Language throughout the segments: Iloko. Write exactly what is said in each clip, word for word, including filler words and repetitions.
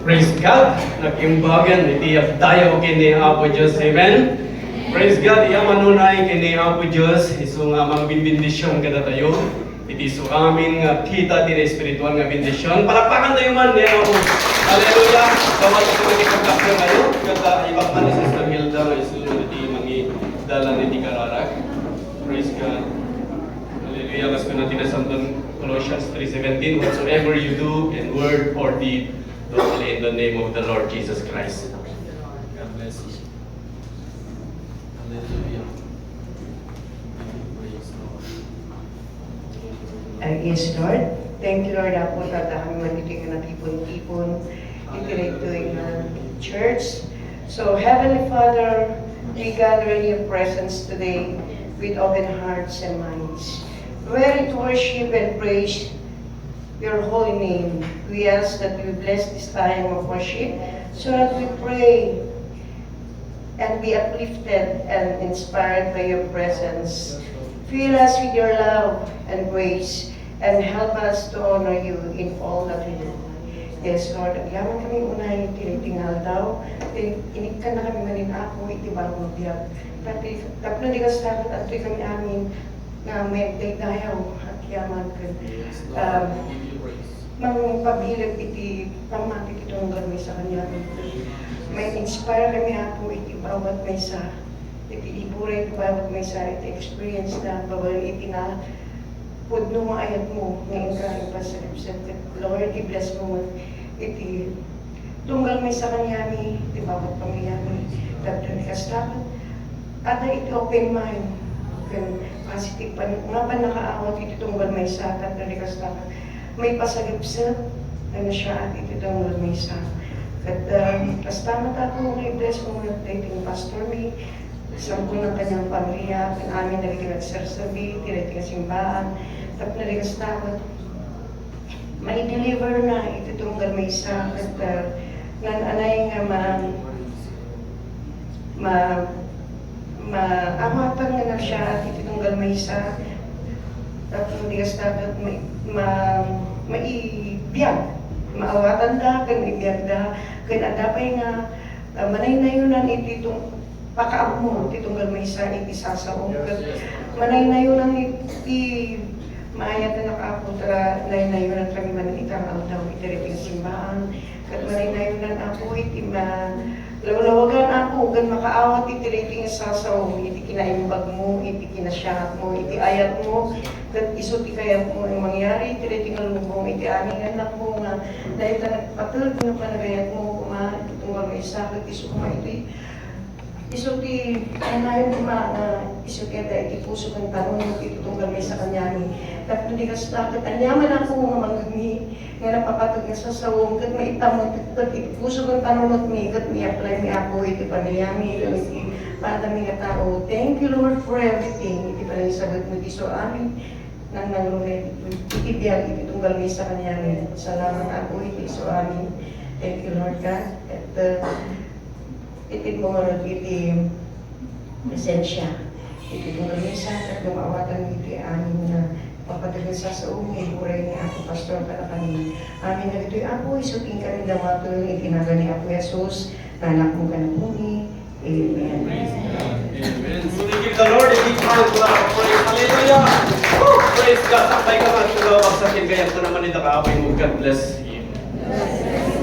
Praise God! Nag-imbagan iti agdayaw ken ni Apo Dios. Amen! Praise God! Yaman unay ken ni Apo Dios, isu nga mangbinbendisyon kadatayo. Iti isu amin nga kita ti espiritual nga bendisyon. Palakpakan tayo man ni Apo. Hallelujah! Kaway iti pagkakasya kayo. Kata ibak man ni Sister Hilda nga isu iti mangidalan iti kararag. Praise God! Hallelujah! Kas kuna ti Nasanton Colossians three seventeen, "Whatsoever you do in word or deed, do only in the name of the Lord Jesus Christ." God bless you. Hallelujah. Praise the Lord. Uh, yes, Lord. Thank you, Lord, Apo, ta adda kami man iti nga natipon-tipon iti daytoy nga church. So, Heavenly Father, we gather in your presence today with open hearts and minds, ready to worship and praise your holy name. We ask that you bless this time of worship so that we pray and be uplifted and inspired by your presence. Fill us with your love and grace and help us to honor you in all that we do. Yes, Lord, agyaman kami unay iti daytoy nga aldaw. Tin-, inikkan na kami manen, Apo, iti baro nga biag. Tapno di kasta, adtoy kami amin nga may daydayaw, agyaman ken, um, mangpabilin iti pammati ti tunggal maysa kaniamin. May inspire kami, Apo, iti bawat maysa, iti iburay ti bawat maysa, iti experience na, babaen iti napudno nga ayatmo nga inka ipasagipsagip. Lord, i-bless mo iti tunggal maysa kaniami, ti bawat pamiliami, tapno ni kasta, adda iti open mind, ken positive pan-, nga pannakaawat iti tunggal maysa, tapno ni kasta, maipasagipsagip, nga siya iti tunggal maysa. Ket, ah, kasta met, Apo, nga i-bless mo met daytoy nga pastor mi, Sampung nga kaniang pamilya, ken amin dagiti nagserserbi iti daytoy nga simbaan, tapno di kasta, mai-deliver na iti tunggal maysa, ket, ah, ngan-anay nga ma-, ma-, maawatan nga nasiaat iti tunggal maysa, tapno di kasta, ket mai-, ma-, maibiag, maawatanda, ken maibiagda, ken adda pay nga, ah, manaynayonan iti tung-, pakaammo ti tunggal maysa iti sasaom, ket manaynayonan iti maayat nga Apo, ta naynayonan kami man iti aldaw iti daytoy nga simbaan, ket manaynayonan, Apo, iti ma-, lawlawagan, Apo, ken makaawat iti daytoy nga sasaom iti kinaimbagmo, iti kinasiatmo, iti ayatmo, ket isu ti kayatmo nga mangyari iti daytoy nga lubong iti amin nga annakmo nga dayta nagpateg nga panagayatmo koma iti tunggal maysa, ket isu koma iti Isu ti kanayon koma nga isu ti adda iti puso ken panunot iti tunggal maysa kaniami. Tapno di kasta, ket aniaman, Apo, nga mangngegmi nga napapateg nga sasaom, ket maitam met iti puso ken panunotmi, ket mi-apply mi, Apo, iti pamiliami, ken iti padami nga tao. Thank you, Lord, for everything. Iti panangisagutmo iti isu amin, nangnangruna iti biag iti tunggal maysa kaniami. Salamat, Apo, iti isu amin. Thank you, Lord God. Ket, uh, Itedmo ngarud iti presensia iti tunggal maysa, tapno maawatan iti amin nga pagpateg nga sasaom nga iburay ni Apo Pastor kadakami. Amin dagitoy, Apo, isu ti inkami damaten iti nagan ni Apo Jesus, nga Anakmo ken Apami. Amen. Amen. So we give the Lord a big hand clap of praise. Hallelujah! Woo! Praise God! Sakbay ka man, ikaw, bagsakin kayat ko naman ito ka, Apo, God bless you.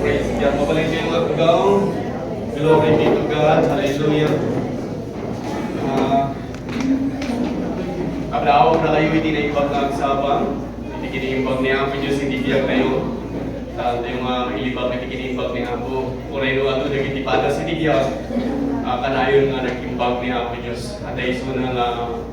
Praise God. Mabalin kayo nga tugaw. Glory be to God. Hallelujah. Ah, abraawag na kayo iti naimbag nga agsabang. Iti kiniimbag ni Apo Diyos, iti biag kayo. Saan tayo nga mailibag iti kiniimbag ni Apo? Uray no adu dagiti padas iti biag. Ah, kanayon nga nag-imbag ni Apo Diyos. At ay suna nga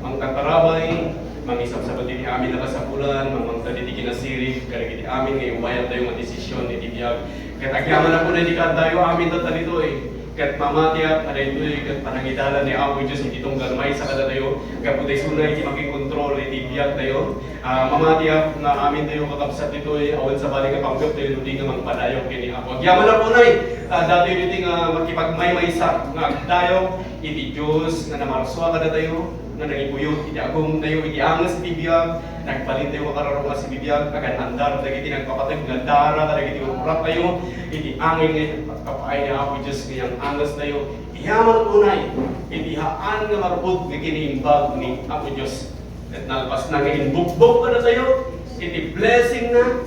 mangkatarabay, mangisabsabot iti amin a kasapulan, mamangted iti kinasirib, kadagiti amin nga iwayan tayo nga desisyon iti biag. Ket agyamanak kuna iti kaadayo amin tatta ditoy. Ket mamatiak a daytoy ket panangidalan ni Apo Dios iti tunggal maysa kadatayo, gapu ta isuna iti makikontrol iti biag tayo. Ah, mamatiak nga amin tayo kakabsat ditoy, awan sabali nga panggep tayo no di nga mangpadayaw ken ni Apo. Agyamanak unay, ah, datoy ditoy nga makipagmaymaysa nga agdayaw iti Dios nga namarsua kadatayo. nga nangibuyot iti agumtayo iti anges iti biag. Nagbalintayo nga kararungas iti biag, agan-andar dagiti nagpapateg nga dara kadagiti ururatayo iti angin nga ipagpapaay ni Apo Dios nga yang angestayo. Iyaman unay iti haan nga marpud nga kiniimbag ni Apo Dios. Ket nalpasna nga imbukbok kadatayo iti blessing na.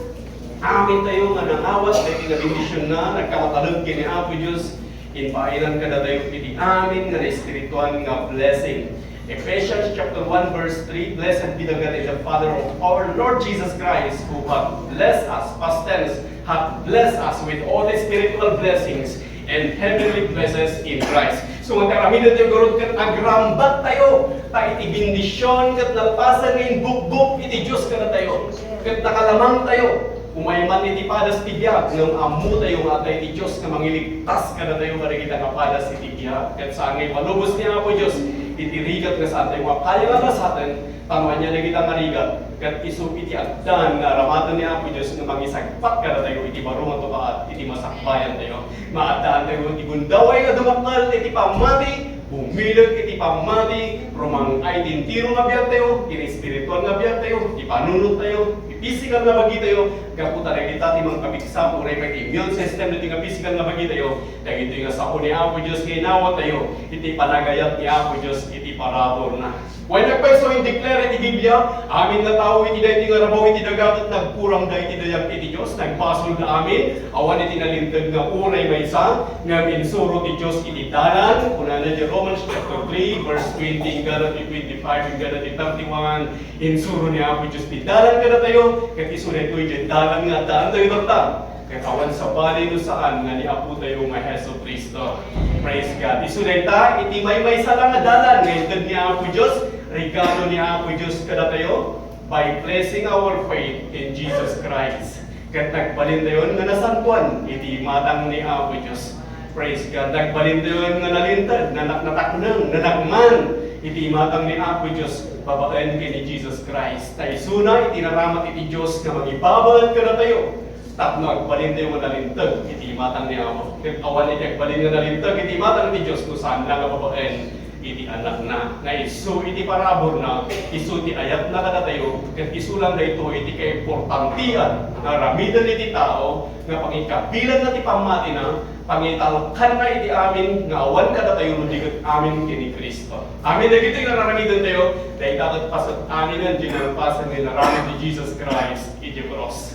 Amin tayo nga nangawat dagiti nga bendisyon na nagkamatalek ken ni Apo Dios. Impaaynan kadatayo iti amin nga naespirituan nga blessing. Ephesians chapter one verse three, "Blessed be the God and the Father of our Lord Jesus Christ, who hath blessed us," past tense, "hath blessed us with all the spiritual blessings and heavenly places in Christ." So, nga karamidan tayo, garud, ket agrambak tayo, ta iti bendisyon ket nalpasan nga imbukbok iti Dios kadatayo, ket nakalamang tayo. Umay man iti padas ti biag, ngem ammo tayo nga adda iti Dios nga mangiligtas kadatayo kadagita nga padas iti biag. Ket saan nga ipalubos ni Apo Dios iti rigat nga saan tayo nga kaya nga basaten, ta no ania dagita nga rigat, ket isu iti addan nga aramaten ni Apo Dios nga mangisagpat kadatayo iti baro nga tukaat iti masakbayan tayo. Maaddaan tayo iti gundaway nga dumakkel iti pammati, bumileg iti pammati, rumang-ay ti entero nga biag tayo, ti espiritual nga biag tayo, ti panunot tayo, ti physical nga bagi tayo, gapu ta dagita ti mangpabigsa, uray pay ti immune system dagiti nga physical nga bagi tayo, dagitoy nga sao ni Apo Dios nga inawat tayo, iti panagayat ni Apo Dios, iti paraburna. Wen, nagpayso, indeclare iti Biblia, amin nga tao iti daytoy nga rabaw iti daga ket nagkurangda iti dayag iti Dios, nagbasolda amin, awan iti nalinteg nga uray maysa, ngem insuro ti Dios iti dalan, kunana iti Romans chapter three, verse twenty, inggana ti twenty-five, inggana ti thirty-one, insuro ni Apo Dios ti dalan kadatayo, ket isu daytoy ti dalan nga addaantayo tatta. Ket awan sabali no saan nga ni Apo tayo nga Jesu-Cristo. Praise God. Isu dayta iti maymaysa la nga dalan nga inted ni Apo Dios, regalo ni Apo Dios kadatayo, by placing our faith in Jesus Christ. Ket nagbalintayon nga nasantoan iti imatang ni Apo Dios. Praise God. Nagbalintayon nga nalinteg, nanak-, natakneng, nanakman iti imatang ni Apo Dios babaen ken ni Jesus Christ. Ta isuna iti naramat iti Dios nga mangibabaet kadatayo. Tapno agbalintayo nga nalinteg iti imatang ni Apo. Ket awan iti agbalin nga nalinteg iti imatang ti Dios no saan la nga babaen iti Anakna, nga isu iti paraburna, isu ti ayatna kadatayo, ket isu lang daytoy iti kaimportantian nga aramiden iti tao nga pangikabilangna ti pammatina, pangitalkanna iti amin nga awan kadatayo no di ket amin ken ni Cristo. Amin dagitoy nga aramidentayo, dayta ket paset-aminen ti nalpasen nga inaramid ni Jesus Christ idiay krus.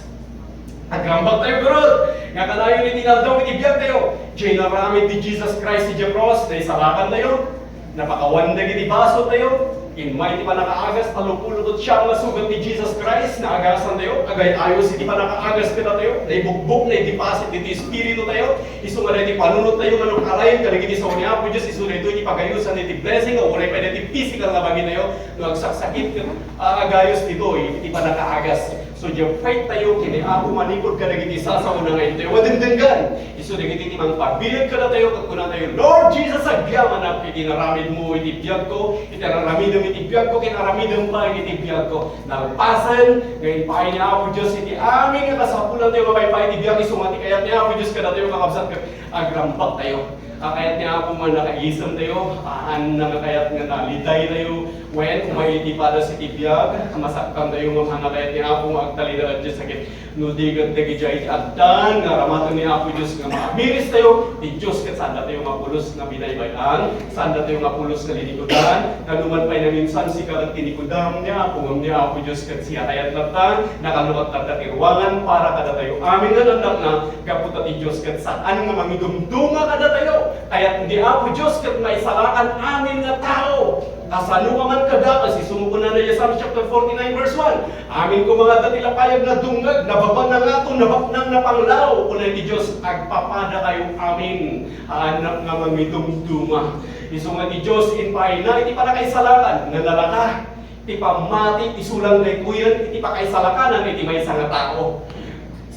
Agrambak tayo, garud, nga kanayon iti inaldaw iti biag tayo. Diay inaramid ni Jesus Christ idiay krus, naisalakan tayo, napakawan dagiti baso tayo, immay ti pannakaagas, tallopulo ket siam nga sugat ni Jesus Christ, naagasan tayo, agay-ayos iti pannakaagas kadatayo, naibukbok, naideposit iti espiritu tayo, isu nga daytoy panunot tayo nga nagkalain kadagiti sao ni Apo Dios, isu daytoy ti pagayosan iti blessing, uray pay daytoy physical nga bagi tayo, no agsaksakit, agayos ditoy iti pannakaagas. So, diay faith tayo ken ni Apo manipud kadagiti sasaona nga intayo madengdenggan. Isu dagiti ti mangpabileg kadatayo ket kunatayo, "Lord Jesus, agyamanak iti inaramidmo iti biagko, iti inaramidem iti biagko, ken aramidem pay iti biagko." Nalpasen nga impaay ni Apo Dios iti amin nga kasapulantayo nga maipaay iti biag, isu nga ti kayat ni Apo Dios kadatayo, kakabsat, ket agrambak tayo. A, kayat ni Apo nga nakaisemtayo, haan nga kayat nga naliday tayo, wen, umay iti padas iti biag, masakkantayo ngem haan nga kayat ni Apo nga agtalinaed ti sakit. No di ket dagidiay ti addan nga aramaten ni Apo Dios nga maamiris tayo, ti Dios ket saan datayo nga pulos nga binaybay-an, saan datayo nga pulos nga linikudan, kanuman pay naminsan sika ket tinikudam ni Apo, ngem ni Apo Dios ket siak kayat latta, nakalukat latta ti ruangan para kadatayo amin nga annakna, gapu ta ti Dios ket saan nga mangidumduma kadatayo. Kayat ni Apo Dios ket maisalakan amin nga tao. Kasano ka man kadakes, isu nga kunana idiay Psalms chapter forty-nine, verse one, "Amin koma nga adda ti lapayag nga dungngeg, nababa, nangato, nabaknang, napanglaw," kuna ti Dios, "agpapadakayo amin a annak nga mangidumduma." Isu nga ti Dios, impaayna iti pannakaisalakan nga nalaka. Ti pammati, isu lang daytoyen iti pakaisalakanan iti maysa nga tao.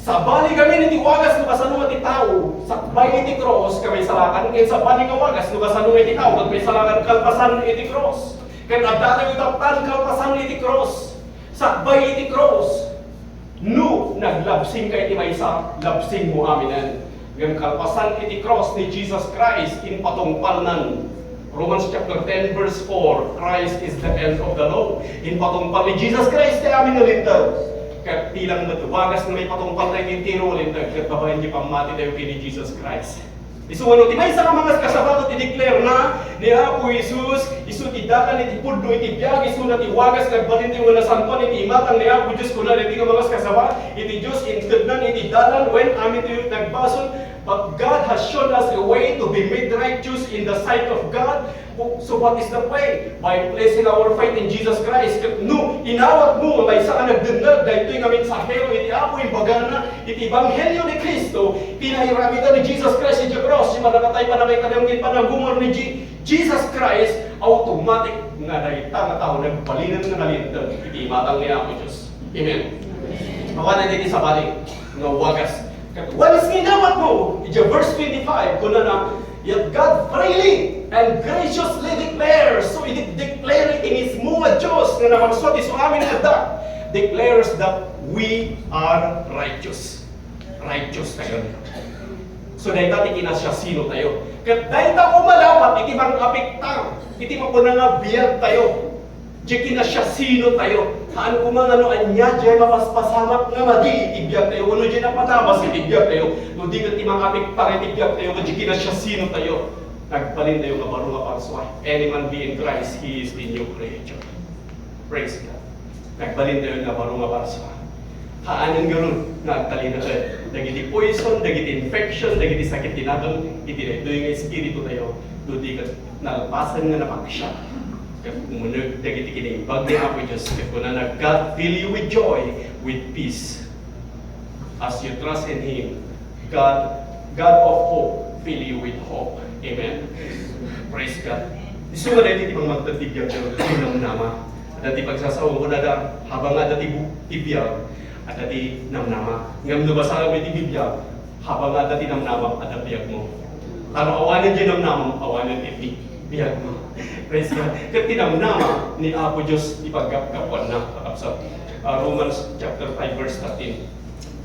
Sabali ngamin iti wagas no kasano nga ti tao, sakbay iti krus, ket maisalakan, ken sabali nga wagas no kasano nga iti tao, ket maisalakan kalpasan iti krus. Ket adda tayo taptan kalpasan iti krus, sakbay iti krus. No naglabsingka iti maysa, labsingmo aminen. Ngem kalpasan iti krus ni Jesus Christ, impatungpalnan Romans chapter ten verse four, Christ is the end of the law. Impatungpal ni Jesus Christ ti amin nga linteg. Ket bilang met wagas nga maipatungpal tayo ti entero nga linteg, ket babaen ti pammati tayo ken ni Jesus Christ. Isu nga no, ti maysa nga mga kasabato ti declare na ni Apo Jesus, isu ti dalan iti pudno iti biag, isu na ti wagas, nagbalin tayo nga nasantoan iti imatang ni Apo Dios, kuna dagiti nga mga kasabato iti Dios, intednan iti dalan, wen amin tayo nagbasol, but God has shown us a way to be made righteous in the sight of God. So what is that way? By placing our faith in Jesus Christ. Ket no, inawat mo nga maysa nga nagdengngeg daytoy nga mensahero iti Apo, imbagana iti ebanghelio ni Cristo, pinairamidan ni Jesus Christ iti cross, ti panakatay, panakaitalem ken panagumor ni Je-, Jesus Christ, automatic nga dayta nga tao nagbalinen nga nalinteg iti imatang ni Apo Dios. Amen. Awanen iti sabali nga wagas. Ket once nga inawat mo, iti verse twenty-five, kunana, "Yet God freely and graciously declares," so idi-declare iti mismo nga Dios nga namarsua ti isu amin nga adda, declares that we are righteous. Righteous tayo. So, dayta ti kinasiasino tayo. Ket dayta koma dapat iti mangapektar iti mapuna nga biag tayo. Di kinasiasino tayo. Haan koma nga no ania diay mapaspasamak nga madi iti biag tayo, wenno diay napatabas iti biag tayo, no di ket ti mangapektar iti biag tayo, ket di kinasiasino tayo. Nagbalin tayo nga baro nga parsua. Any man be in Christ, he is the new creature. Praise God. Nagbalin tayo nga baro nga parsua. Haanen ngarud nga agtalinaed dagiti poison, dagiti infection, dagiti sakit ti nakem iti daytoy nga espiritu tayo, no di ket nalpasen nga napaksiat. Ket umuneg dagiti kinaimbag ni Apo Dios, ket kunana, "God fill you with joy, with peace." As you trust in Him, God, God of hope, fill you with hope. Amen. Praise God. Isu nga daytoy ti pangmangted ti biag, ti namnama. Adda ti pagsasao, kunada, habang adda ti bu-, ti biag, adda ti namnama. Ngem no basaem iti Biblia, habang adda ti namnama, adda biagmo. Ta no awanen ti namnama, awanen ti biagmo. Praise God. Ket ti namnama ni Apo Dios ti paggapgapuanna, kakabsat. Ah, Romans chapter five, verse thirteen.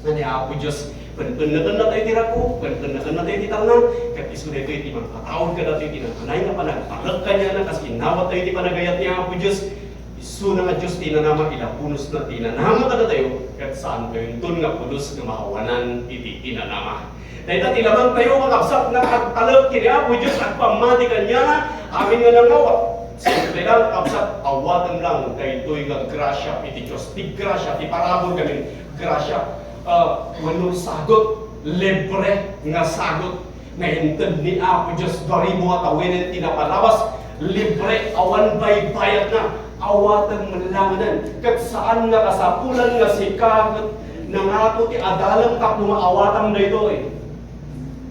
Nga ni Apo Dios, penpennekenna tayo ti raku, penpennekenna tayo ti talna, ket isu daytoy ti mangpataud kadatayo ti nananay nga panagtalek kaniana, kas inawat tayo ti panagayat ni Apo Dios. Isuna nga Dios ti inanama, ila punosna ti inanama kadatayo, ket saan tayo inton nga punos nga maawanan iti inanama. Dayta ti labang tayo, kakabsat, nga agtalek ken ni Apo Dios, agpammati kaniana, amin nga nangawat. Simple lang, kakabsat, awatem lang daytoy nga grasia iti Dios. Ti grasia, ti parabur ngamin, grasia, ah, wenno sagut, libre nga sagut nga inted ni Apo Dios, barimo a tawenen ti napalabas, libre, awan baybayadna, awatem met langen, ket saan nga kasapulan nga sika ket nangako ti adalem tapno nga awatam daytoy.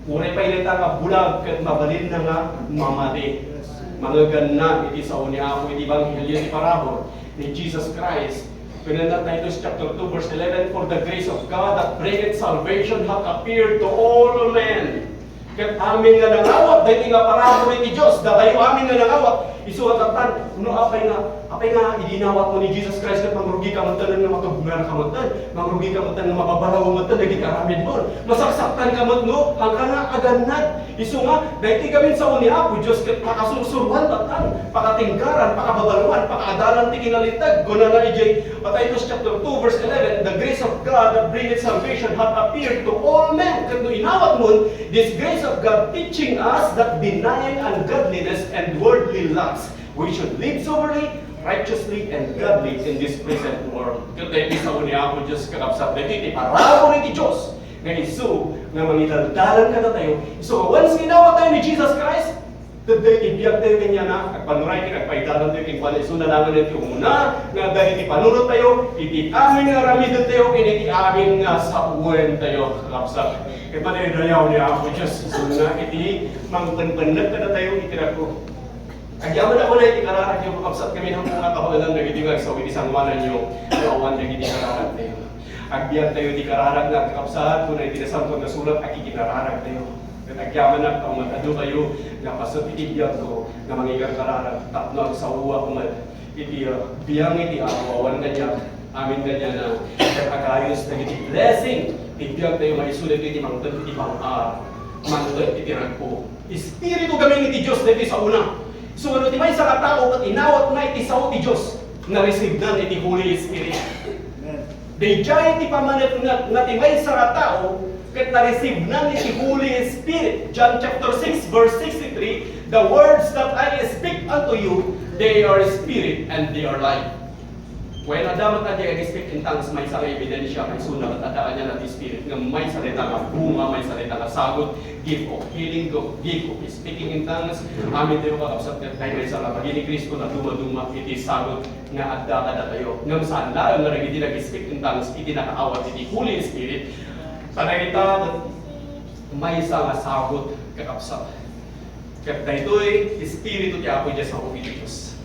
Uray pay dayta nga bulag ket mabalinna nga mamati. Mangeganna iti sao ni Apo iti ebanghelio ti parabur ni Jesus Christ. Kunana Titus chapter two verse eleven, "For the grace of God that bringeth salvation hath appeared to all men." Ket amin nga nangawat daytoy nga parabur iti Dios, datayo amin nga nangawat, isu nga tattan, no apay nga, apay nga idi inawatmo ni Jesus Christ ket mangrugika metten nga makabungaraka metten, mangrugika metten nga mababalaw metten dagiti aramidmo, masaksaktanka met no, haanka nga agannad. Isu nga, daytoy gamin sao ni Apo Dios ket pakasursuroan tattan, pakatinggaran, pakababaloan, pakaadalan ti kinalinteg. Kunana idiay Titus chapter two verse eleven, "The grace of God that bringeth salvation hath appeared to all men." Ket no inawatmon, "This grace of God teaching us that denying ungodliness and worldly lusts, we should live soberly, righteously, and godly in this present world." Ket daytoy sao ni Apo Dios, kakabsat, daytoy ti parabur iti Dios. Nga isu nga mangidaldalan kadatayo, isu nga once nga inawat tayo ni Jesus Christ, ket daytoy biag tayo kaniana, agpanuray ken agpaidalan tayo kenkuana, isu na laengen ti umuna, nga dagiti panunot tayo, iti amin nga aramiden tayo, ken iti amin nga sawen tayo, kakabsat. Ket madaydayaw ni Apo Dios, isu nga iti mangpenpenneg kadatayo iti raku. Agyamanak unay iti kararagyo, kakabsat, kami nga kabaelan dagiti nga agsaw iti sangoananyo, nga awan dagiti kararagtayo. Agbiag tayo iti kararag nga kakabsat, kuna iti Nasantoan nga Surat, agiginararag tayo. Ket agyamanak ta met adu kayo nga paset iti biagko nga mangikarkararag tapno agsaoak met iti, ah, biang iti Apo awan kaniak. Amin kaniana, ket agayos dagiti blessing ti biag tayo nga isu daytoy ti mangted iti bang-ar, mangted iti ragko. Espiritu gamin iti Dios daytoy saona. So, no ti maysa nga tao ket inawatna iti sao ti Dios, na-receive-nan iti Holy Spirit. Amen. Daydiay ti pammaneknek nga ti maysa nga tao ket na-receive-nan iti Holy Spirit. John chapter six, verse sixty-three, "The words that I speak unto you, they are spirit and they are life." Wen, adda met a di expect in tongues, maysa nga ebidensia nga isuna ket adda kaniana ti Spirit, ngem maysa dayta nga bunga, maysa dayta nga sagut, gift of healing, gift of speaking in tongues. Amin tayo, kakabsat, ket dayta maysa nga bagi ni Cristo nga dumaduma iti sagut nga adda kadatayo. Ngem saan laeng nga dagiti nag-speak in tongues iti nakaawat iti Holy Spirit. Kadagita, maysa nga sagut, kakabsat. Ket daytoy ti Espiritu ti Apo Dios a iti Dios.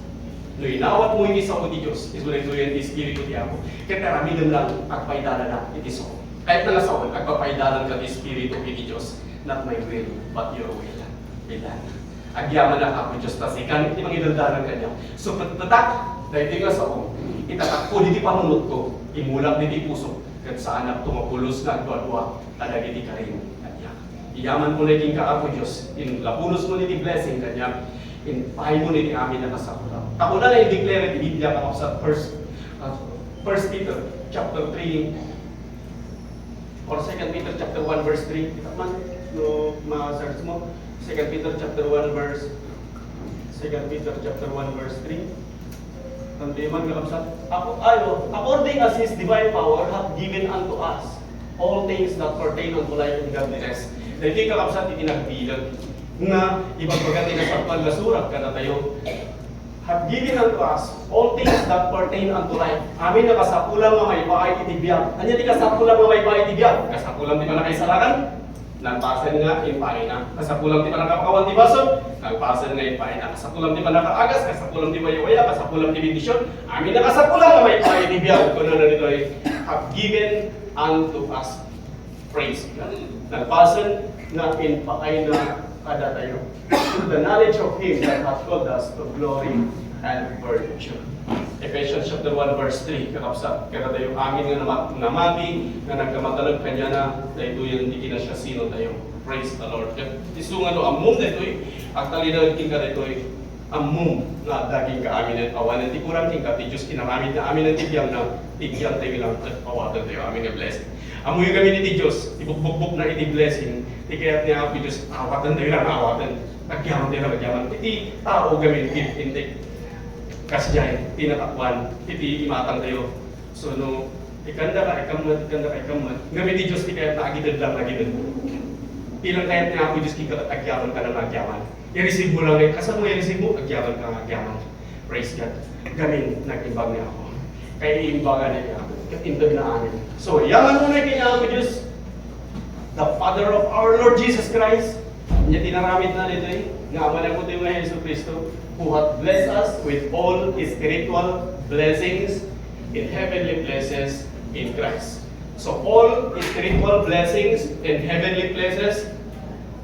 No inawatmo iti sao ti Dios, isu daytoy ti Espiritu ti Apo. Ket aramidem lang, agpaidanan iti sao. Kayatna nga saon, agpapaidanan ka ti Espiritu iti Dios. "Not my will, but your will be done." Agyamanak, Apo Dios, ta sika ti mangidaldalan kaniak. So, petpetak daytoy nga sao, itatakko diti panunotko, imulak diti pusok, ket saanak tumapulos nga agduadua kadagiti karim kaniak. Iyaman mo kenka, Apo Dios, in lapunos mo iti blessing kaniak, in pay mo iti amin a kasapulan. Ta kunana, i-declare iti Biblia, kakabsat, First, uh, First Peter chapter three, or Second Peter chapter one verse three. Kita man, no, ma-search mo, Second Peter chapter one verse, Second Peter chapter one verse three. Tanto man, kakabsat, apo, ayo, "According as his divine power hath given unto us all things that pertain unto life and godliness." Daytoy, kakabsat, iti nagbilang nga ibagbaga ti Nasantoan nga Surat kadatayo, "Hath given unto us all things that pertain unto life." Amin a kasapulan nga maipaay iti biag. Ania ti kasapulan nga maipaay iti biag? Kasapulan ti pannakaisalakan? Nalpasen nga impayna. Kasapulan ti pannakapakawan ti basol? Nalpasen nga impayna. Kasapulan ti pannakaagas? Kasapulan ti wayawaya? Kasapulan ti bendision? Amin a kasapulan nga maipaay iti biag. Kunana ditoy, "Hath given unto us." Praise God. Nalpasen nga impaayna kadatayo, "Through the knowledge of him that hath called us to glory and virtue." Ephesians chapter one verse three, kakabsat, kadatayo amin nga nama-, namati, nga nagkamatalag kaniana, daytoyen ti kinasiasinotayo. Praise the Lord. Ket isu nga no ammom daytoy, agtalinaed kenka daytoy, ammom nga adda kenka aminen, awanen ti kurang kenka, ti Dios inaramidna aminen ti biangna, ti biangtayo lang ket awatentayo amin nga blessing. Ammoyo ngamin iti Dios, ibukbukbukna iti blessing, ti kayat ni Apo Dios, awatentayo lang, awaten. Agyamentayo lang, agyaman. Iti tao ngamin, give and take. Kasdiay, ti natakuan, iti imatangtayo. So, no, ikanda ka, ikam met, ikanda ka, ikam met. Ngem iti Dios, ti kayatna, agited lang, agited. Ti lang kayat ni Apo Dios, kenka, agyamankana, agyaman. I-receive mo lang, eh. Kasano nga i-receive mo? Agyamanka, agyaman. Praise God. Ngamin, nag-imbag ni Apo. Kaya iimbagan ni Apo. Ket intedna amin. So, yaman mo na kay Apo Dios. The Father of our Lord Jesus Christ. Ania ti inaramidna ditoy, nga Ama ni Apo tayo nga Jesu Cristo, who hath blessed us with all spiritual blessings in heavenly places in Christ. So, all spiritual blessings in heavenly places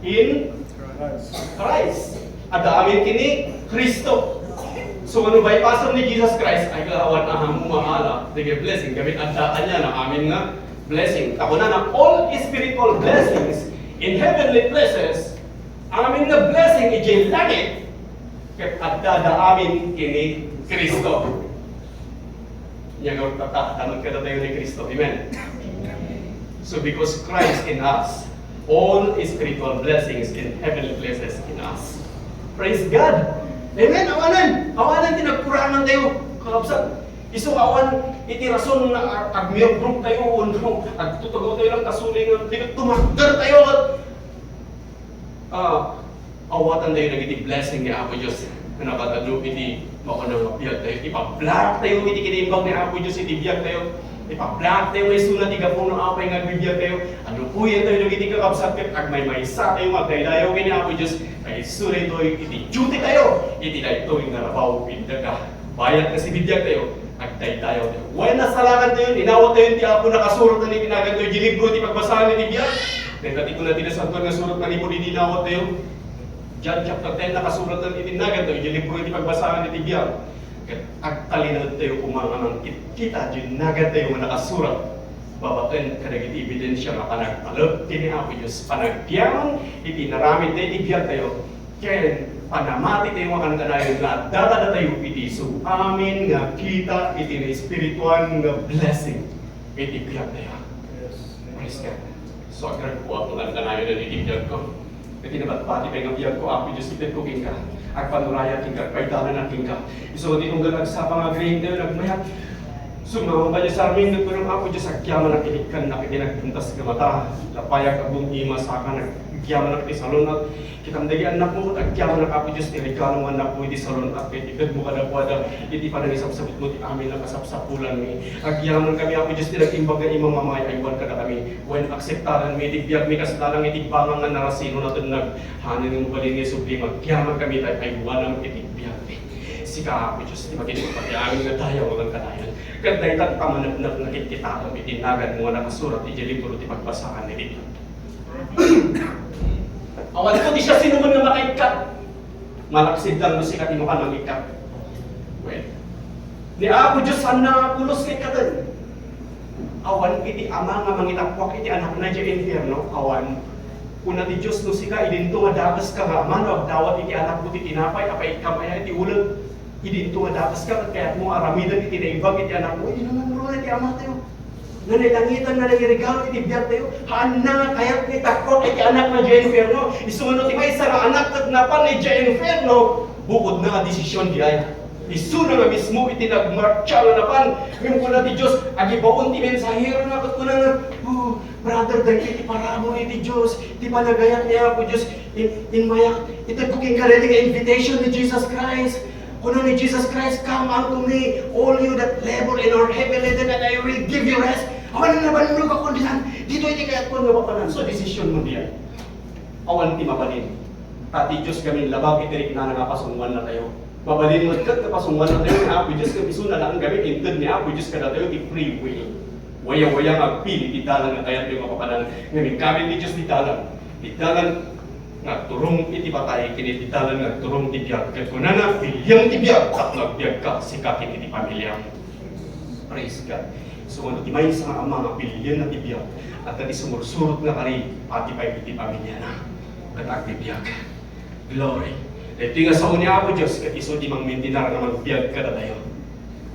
in Christ. Adda amin ken ni Cristo. So, no bypassem ni Jesus Christ, ay kaawan a maala dagiti blessing. Gamin adda kaniana amin nga blessing. Ta kunana, all spiritual blessings in heavenly places, amin nga blessing idiay langit, ket adda amin ken ni Cristo. Nia nga urtata, damag kadatayo ni Cristo. Amen. So because Christ in us, all spiritual blessings in heavenly places in us. Praise God. Amen. Awanan. Awanan ti nagkurangan tayo. Kakabsat. Isu awan iti rason nga ag-, agmiyembro tayo, wenno agtuturaw tayo lang kasuling, di ket tumakder tayo ket, ah, awatan tayo dagiti blessing ni Apo Dios nga nabatadlo iti mauna nga biag tayo. Ipablock tayo iti kinaimbag ni Apo Dios iti biag tayo. Ipablock tayo nga isuna ti gapu no apay nga agbibiag tayo. Anupoyen tayo dagiti kakabsat ket agmaymaysa tayo nga agdaydayaw ken ni Apo Dios. Kay isu daytoy iti duty tayo iti daytoy nga rabaw ken daga. Bayat nga sibibiag tayo, agdaydayaw tayo. Wen, nasalakan tayo, inawat tayo ti Apo, nakasurat na ni pinagan tayo, di libro ti pagbasaan iti biag. Dayta ti kuna ti Nasantoan nga Surat, manipud idi inawat tayo. John chapter ten, nakasurat na iti nagan tayo, di libro ti pagbasaan iti biag. Ket agtalinaed tayo koma nga mangkitkita di nagan tayo nga nakasurat. Babaen kadagiti ebidensia nga panagtalek ti ni Apo Dios, panagbiangan iti naramid na iti biag tayo, ken Panamati tayo nga kankanayon nga adda kadatayo iti isu amin nga kita iti naespirituan nga blessing iti biag tayo. Praise God. So, agragko ako nga kankanayon iti biag ko. Iti nabatbati pay nga biag ko, Apo Dios, itedko kenka. Agpanurayak kenka, agpaidalanak kenka. Isu ti tunggal agsapa nga agriing tayo, nagmayat. Sumama pa Dios amin, nagkunam, Apo Dios, agyamanak iti kannak iti nagtuntas nga mata. Lapayak, agbung-ima, saka nagyamanak iti salon, at kitam dagiti annakmo, ket agyamanak, Apo Dios, ti regalo nga annakmo iti salon, at ket itedmo kadakuada iti panangisapsaputmo ti amin a kasapsapulanmi. Agyamankami, Apo Dios, ti nag-imbag nga imamamay-aywan kadakami. Wen akseptaranmi iti biagmi kasla lang iti bangang nga narasino natennag. Haanenmo balin nga isubli nga agyamankami tay aywanam iti biagmi. Sika, Apo Dios, ti makitupati amin nga dayaw nga kankanayon. Ket dayta ti pamaneknek nga kitkitaem iti naganmo nga nakasurat iti libro ti pagbasaan iti biag. Awan ko ti siasinoman nga makaikkat. Malaksid lang no sika ti mapan mangikkat. Wen. Ni Apo Dios, saanna nga pulos nga ikkaten. Awan iti ama nga mangitappuak iti anakna idiay infierno. Awan. Kuna ti Dios, no sika, idinto nga dakeska nga ama no agdawat iti anakmo ti tinapay a paikkam aya iti uleg. Idinto nga dakeska ket kayatmo nga aramiden iti naimbag iti anakmo. Iti nangruna iti amatayo. Nga nailangitan nga nangiregalo iti biag tayo. Haanna nga kayat nga itappuak iti anakna idiay infierno. Isu nga no ti maysa nga anak ket napan idiay infierno, bukodna nga desisyon diay. Isuna nga mismo iti nagmartsa nga napan. Ngem kuna ti Dios, agibaon ti mensaherona ket kunana, "Oh, brother, daytoy ti parabur iti Dios, ti panagayat ni Apo Dios, in, in mayak, itedko kenka daytoy nga invitation ni Jesus Christ." Kuna ni Jesus Christ, "Come unto me, all you that labor and are heavy laden, and I will give you rest." Awan nga nabannog a kundinan, ditoy ti kayatko nga mapanan. So, desisyon mo diyan. Awan ti mabalin. Ta ti Dios gamin labag iti riknana nga pasungoannatayo. Mabalin met ket nga pasungoannatayo ni Apo Dios ket isuna laeng gamin inted ni Apo Dios kadatayo ti free will. Waya-waya nga agpili ti dalan nga kayatyo nga papanan. Ngem inkamin ti Dios ti dalan. Ti dalan nga agturong iti patay ken iti dalan nga agturong ti biag. Ket kunana, "Piliam ti biag, tapno agbiagka, sika ken iti pamiliam." Praise God. So, no ti maysa nga ama nga pilienna ti biag, adda ti sumursurot nga kari, pati pay iti pamiliana. Ket agbibiag. Glory. Daytoy nga sao ni Apo Dios, ket isu ti mangmintinar nga mangbiag kadatayo.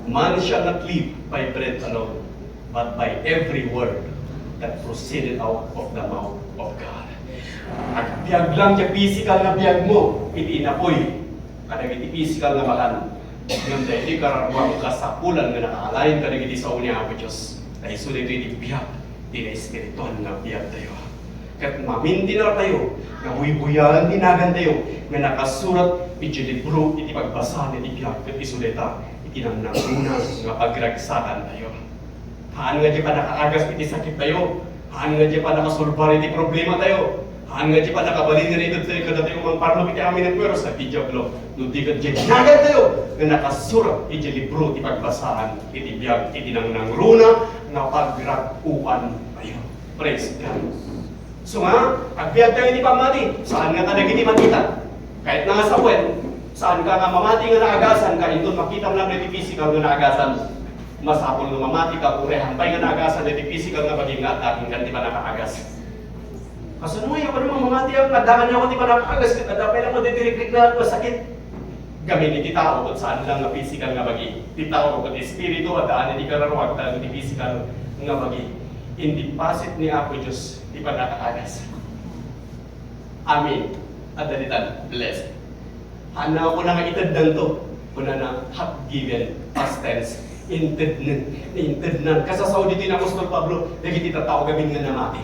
"Man shall not live by bread alone, but by every word that proceeded out of the mouth of God." Agbiag lang ti physical nga biagmo iti inapoy kadagiti physical nga bakan. Ngem daytoy kararua nga kasapulan nga nakaalayen kadagiti sao ni Apo Dios. Ta isu daytoy ti biag ti naespirituan nga biagtayo. Ket mamintinartayo nga buybuyaen ti nagantayo nga nakasurat iti libro iti pagbasaan iti biag ket isu dayta iti nangnangruna nga pagragsakantayo. Haan nga di pannakaagas iti sakittayo. Haan nga di pannakasolbar iti problematayo. Haan nga di pannakabalin nga naitedtayo kadatayo mangparmek iti amin a puwersa ti Diablo. No di ket diay nagantayo nga nakasurat iti libro ti pagbasaan iti biag iti nangnangruna nga pagrag-oantayo. Praise God. So nga, agbiagtayo iti pammati, saan nga kadagiti makita. Kayatna nga sawen, saan ka nga mamati nga naagasan ka, inton makita mo lang iti physical nga naagasan. Masapul nga mamati ka, uray haanpay nga naagasan iti physical nga bagim nga adda kenka ti pannakaagas. Kasano nga, iyawat nga mamati nga adda kaniak ti pannakaagas, ket adda pay lang madidirikrik nga masakit. Gamin iti tao ket saan lang nga physical nga bagi. Ti tao ket espiritu, addaan iti kararua, addaan iti physical nga bagi. In the deposit ni Apo Dios ti pannakaagas. Amen. Adda ditan, blessed. Haan nga kuna nga iteddanto. Kunana, hath given, past tense. Intednen. Intednan. Kasasao ditoy ni apostol Pablo, dagiti tattao gamin nga namati.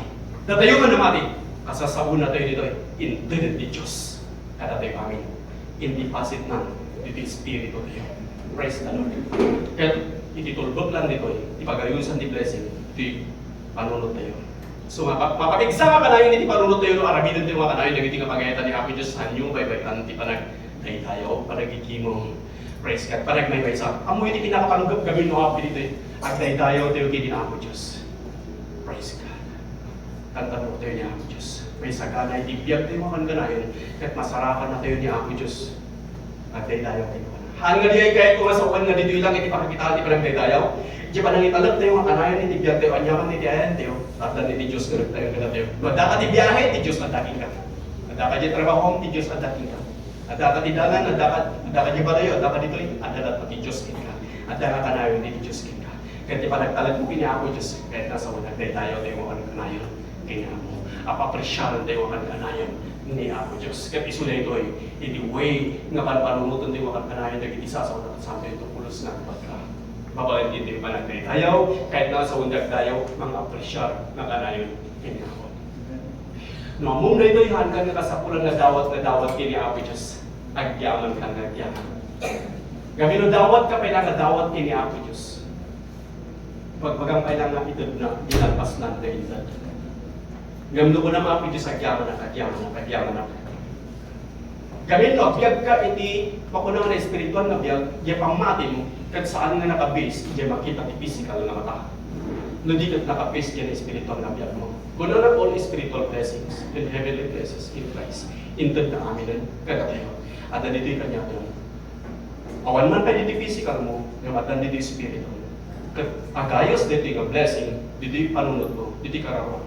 Datayo nga namati. Kasasaonatayo ditoy. Inteded ti Dios kadatayo amin. In deposit na ditoy espiritu tayo. Praise the Lord. Ket iti tulbek lang ditoy, ti pagayosan ti blessing, ti panunot tayo. So, mapa-, mapapigsa nga kanayon iti panunot tayo, no aramiden tayo nga kanayon dagiti nga pagayatan ni Apo Dios, sanyo, baybay-an ti panagdaydayaw, panagigimong. Praise God. Panagmaymaysa. Ammo iti pinakapanggep gamin no Apo ditoy. Agdaydayaw tayo ken ni Apo Dios. Praise God. Tantanok tayo ni Apo Dios. May sagana iti biag tayo nga kankanayon, ket masarakan na tayo ni Apo Dios. Agdaydayaw tayo. Haan nga diay kayatko nga sawen nga ditoy lang iti pakakita ti panagdaydayaw. Iti panangitalek tayo nga kanayon iti biag tayo, aniaman iti ayan tayo. Addan iti Dios nga nagtayo kadatayo. No adda ka ti biahe, ti Dios adda kenka. Adda ka diay trabaho, ti Dios adda kenka. Adda ka ti dangan, adda ka, adda ka di balayo, adda ka ditoy, adda latta ti Dios kenka. Adda nga kanayon ti Dios kenka. Ket ti panagtalekmo ken ni Apo Dios, ket nasawen, agdaydayaw tayo mapan kanayon ken ni Apo. Apapresiaran tayo mapan kanayon ni Apo Dios. Ket isu daytoy, iti way nga panpanunoten tayo mapan kanayon dagiti sasawen a santo iti pulos nga agpagka. Babaen iti panagdaydayaw, ket nasawen dagdayaw, mangapresiar nga kanayon ken ni Apo. No ammom daytoy, haanka nga kasapulan nga dawat nga dawat ken ni Apo Dios. Agyamanka nga agyaman. Gamin no dawatka pay nga dawat ken ni Apo Dios. Bagbagam pay nga itedna, dinalpasnan nga inted. Ngem no kunam, Apo Dios, agyamanak, agyamanak, agyamanak. Gamin no agbiagka iti makuna nga espirituan nga biag, diay pammatimo, ket saan nga naka-base diay makita ti physical nga mata. No di ket naka-base diay espirituan nga biagmo. Kunana, all spiritual blessings and heavenly places in Christ. Intedna aminen kadatayo. Adda ditoy kaniayo. Awan man pay ditoy physical mo, ngem addan ditoy spiritual. Ket agayos ditoy nga blessing, ditoy panunotmo, ditoy kararua.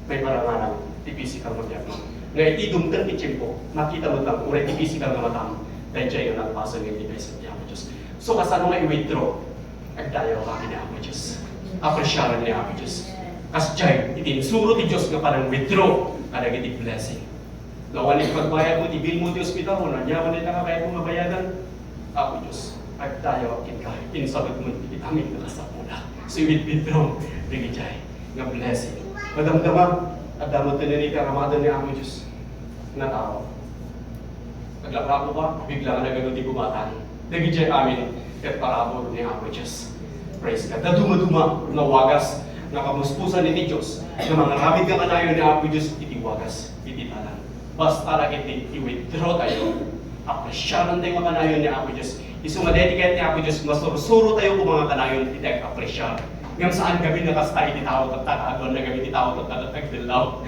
Maiparangarang ti physical nga biagmo. Nga iti dumteng ti tiempo, makita met lang uray ti physical nga matam, daydiay nga nalpasen nga iti kaysa ti Apo Dios. So, kasano nga i-withdraw? Agdayaw ka ken ni Apo Dios. Apresiaran ni Apo Dios. Kasdiay, iti insuro ti Dios nga panang-withdraw kadagiti blessing. No awan iti pagbayadmo ti bill mo ti ospital, no aniaman dayta nga kayatmo nga bayadan, Apo Dios, agdayaw kenka, insabetmo iti amin nga kasapulan. So, i-withdraw dagijay nga blessing. Madamdama, adda met ti karamadan ni Apo Dios nga tao. Naglaplako ka, bigla nga nagano ti gumatan. Dagijay amin ket parabur ni Apo Dios. Praise God. Dadumaduma nga wagas nga kamuspusan iti Dios nga mangaramid nga kanayon ni Apo Dios iti wagas iti dalan. Basta la ket i-withdraw tayo, apresiaran tayo nga kanayon ni Apo Dios. Isu nga daydi kayat ni Apo Dios, masursuro tayo koma nga kanayon iti ag-apresiar. Ngem saan gamin nga kasta iti tao tatta, aduan na gamin ti tao tatta, agdellaw.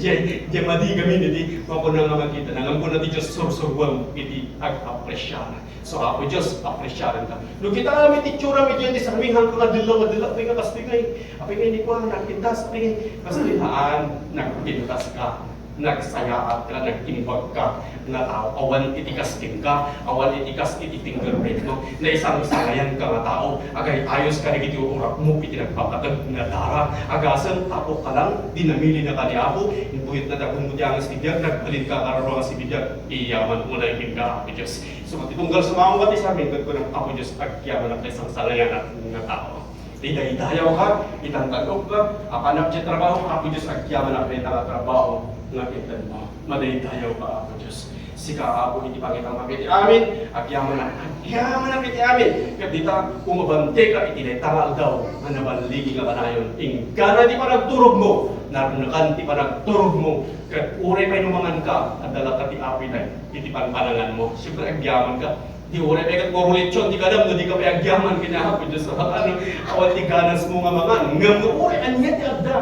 Diay, diay madi gamin iti makuna nga makita na. Ngem kuna ti Dios, sursuruem iti ag-apresiar. So, Apo Dios, apresiarenka. No kita amin ti itsura mi diay ti sarmihan ka nga dellaw, nga dellaw, apay nga kastoy ngay. Apay nga ni kuan, nagpintas, apay nga kastoy haan, nagpintas ka. Nagsayaat ka, nagtimbag ka, nga tao. Awan iti kas kenka, awan iti kas iti fingerprint mo. Naisangsangayan ka nga tao. Agay-ayos ka dagiti urakmo iti nagpapateg nga dara. Agasem, tapok ka lang, dinamili na ka ni Apo. Impuyot na dagum mo ti angas ti biag, nagbalin ka kararua nga sibibiag. Iyaman unay kenka, Apo Dios. So, iti tunggal sumango ka ti samin, ket kunam, Apo Dios, agyamanak ti sangsangayanak nga tao. Idaydayaw ka, itantan-ok ka, apanak ti trabaho, Apo Dios, agyamanak dayta nga trabaho nga intedmo. Madaydayaw ka, Apo Dios. Sika, Apo, iti pangitangak iti amin, agyamanak, agyamanak iti amin. Ket dita, umabante ka iti dayta nga aldaw nga naballigi nga kanayon. Inggana ti panagturogmo, narnekan ti panagturogmo. Ket uray pay no mangan ka, adda latta ti appetite iti panpananganmo. Siyempre, agyaman ka. Di uray pay ket puro lechon ti kanam no di ka pay agyaman ken ni Apo Dios. Ano, awan ti ganasmo nga mangan. Ngem no uray ania ti adda.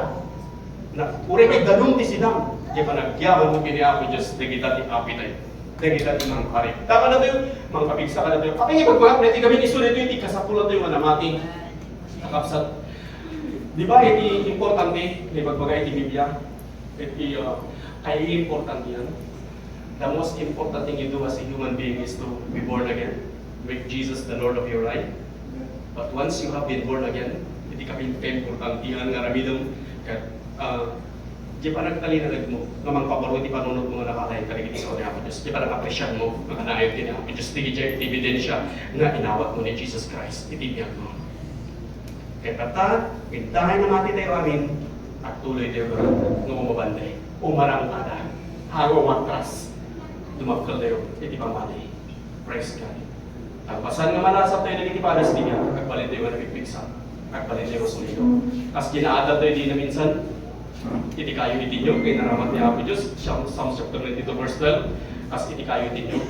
Na, uray pay danum ti sidam. Diay panagyamanmo ken ni Apo Dios, dagita ti appetite. Dagita ti mangparik. Ta kadatayo, mangpapigsa kadatayo. Apay nga ibagbaga daytoy gamin, isu daytoy ti kasapulantayo nga namati. Kakabsat. Di ba, iti importante, nga ibagbaga iti Biblia? Iti, uh, kaiimportantian. The most important thing you do as a human being is to be born again, make Jesus the Lord of your life. But once you have been born again, iti kapin-, kaimportantian nga aramidem, ket, ah, diay panagtalinaedmo nga mangpabaruno ti panunotmo nga napatay kadagiti sao ni Apo Dios. Diay panag-apresiarmo nga kanayon ti ni Apo Dios. Dagijay iti ebidensia nga inawatmo ni Jesus Christ iti biagmo. Ket tatta, intay namati tayo amin, agtuloy tayo nga umabante, umarangkada, haan nga umatras, dumakkel tayo iti pammati. Praise God. Kalpasan nga manasap tayo dagiti padas ti biag, agbalin tayo nga napigpigsa, agbalin tayo nga solido. Kas kinaadal tayo di na minsan, iti kayo iti inyo, kay naramat ni Apo Dios, Psalm, Psalms chapter ninety-two, verse twelve, kas iti kayo iti inyo,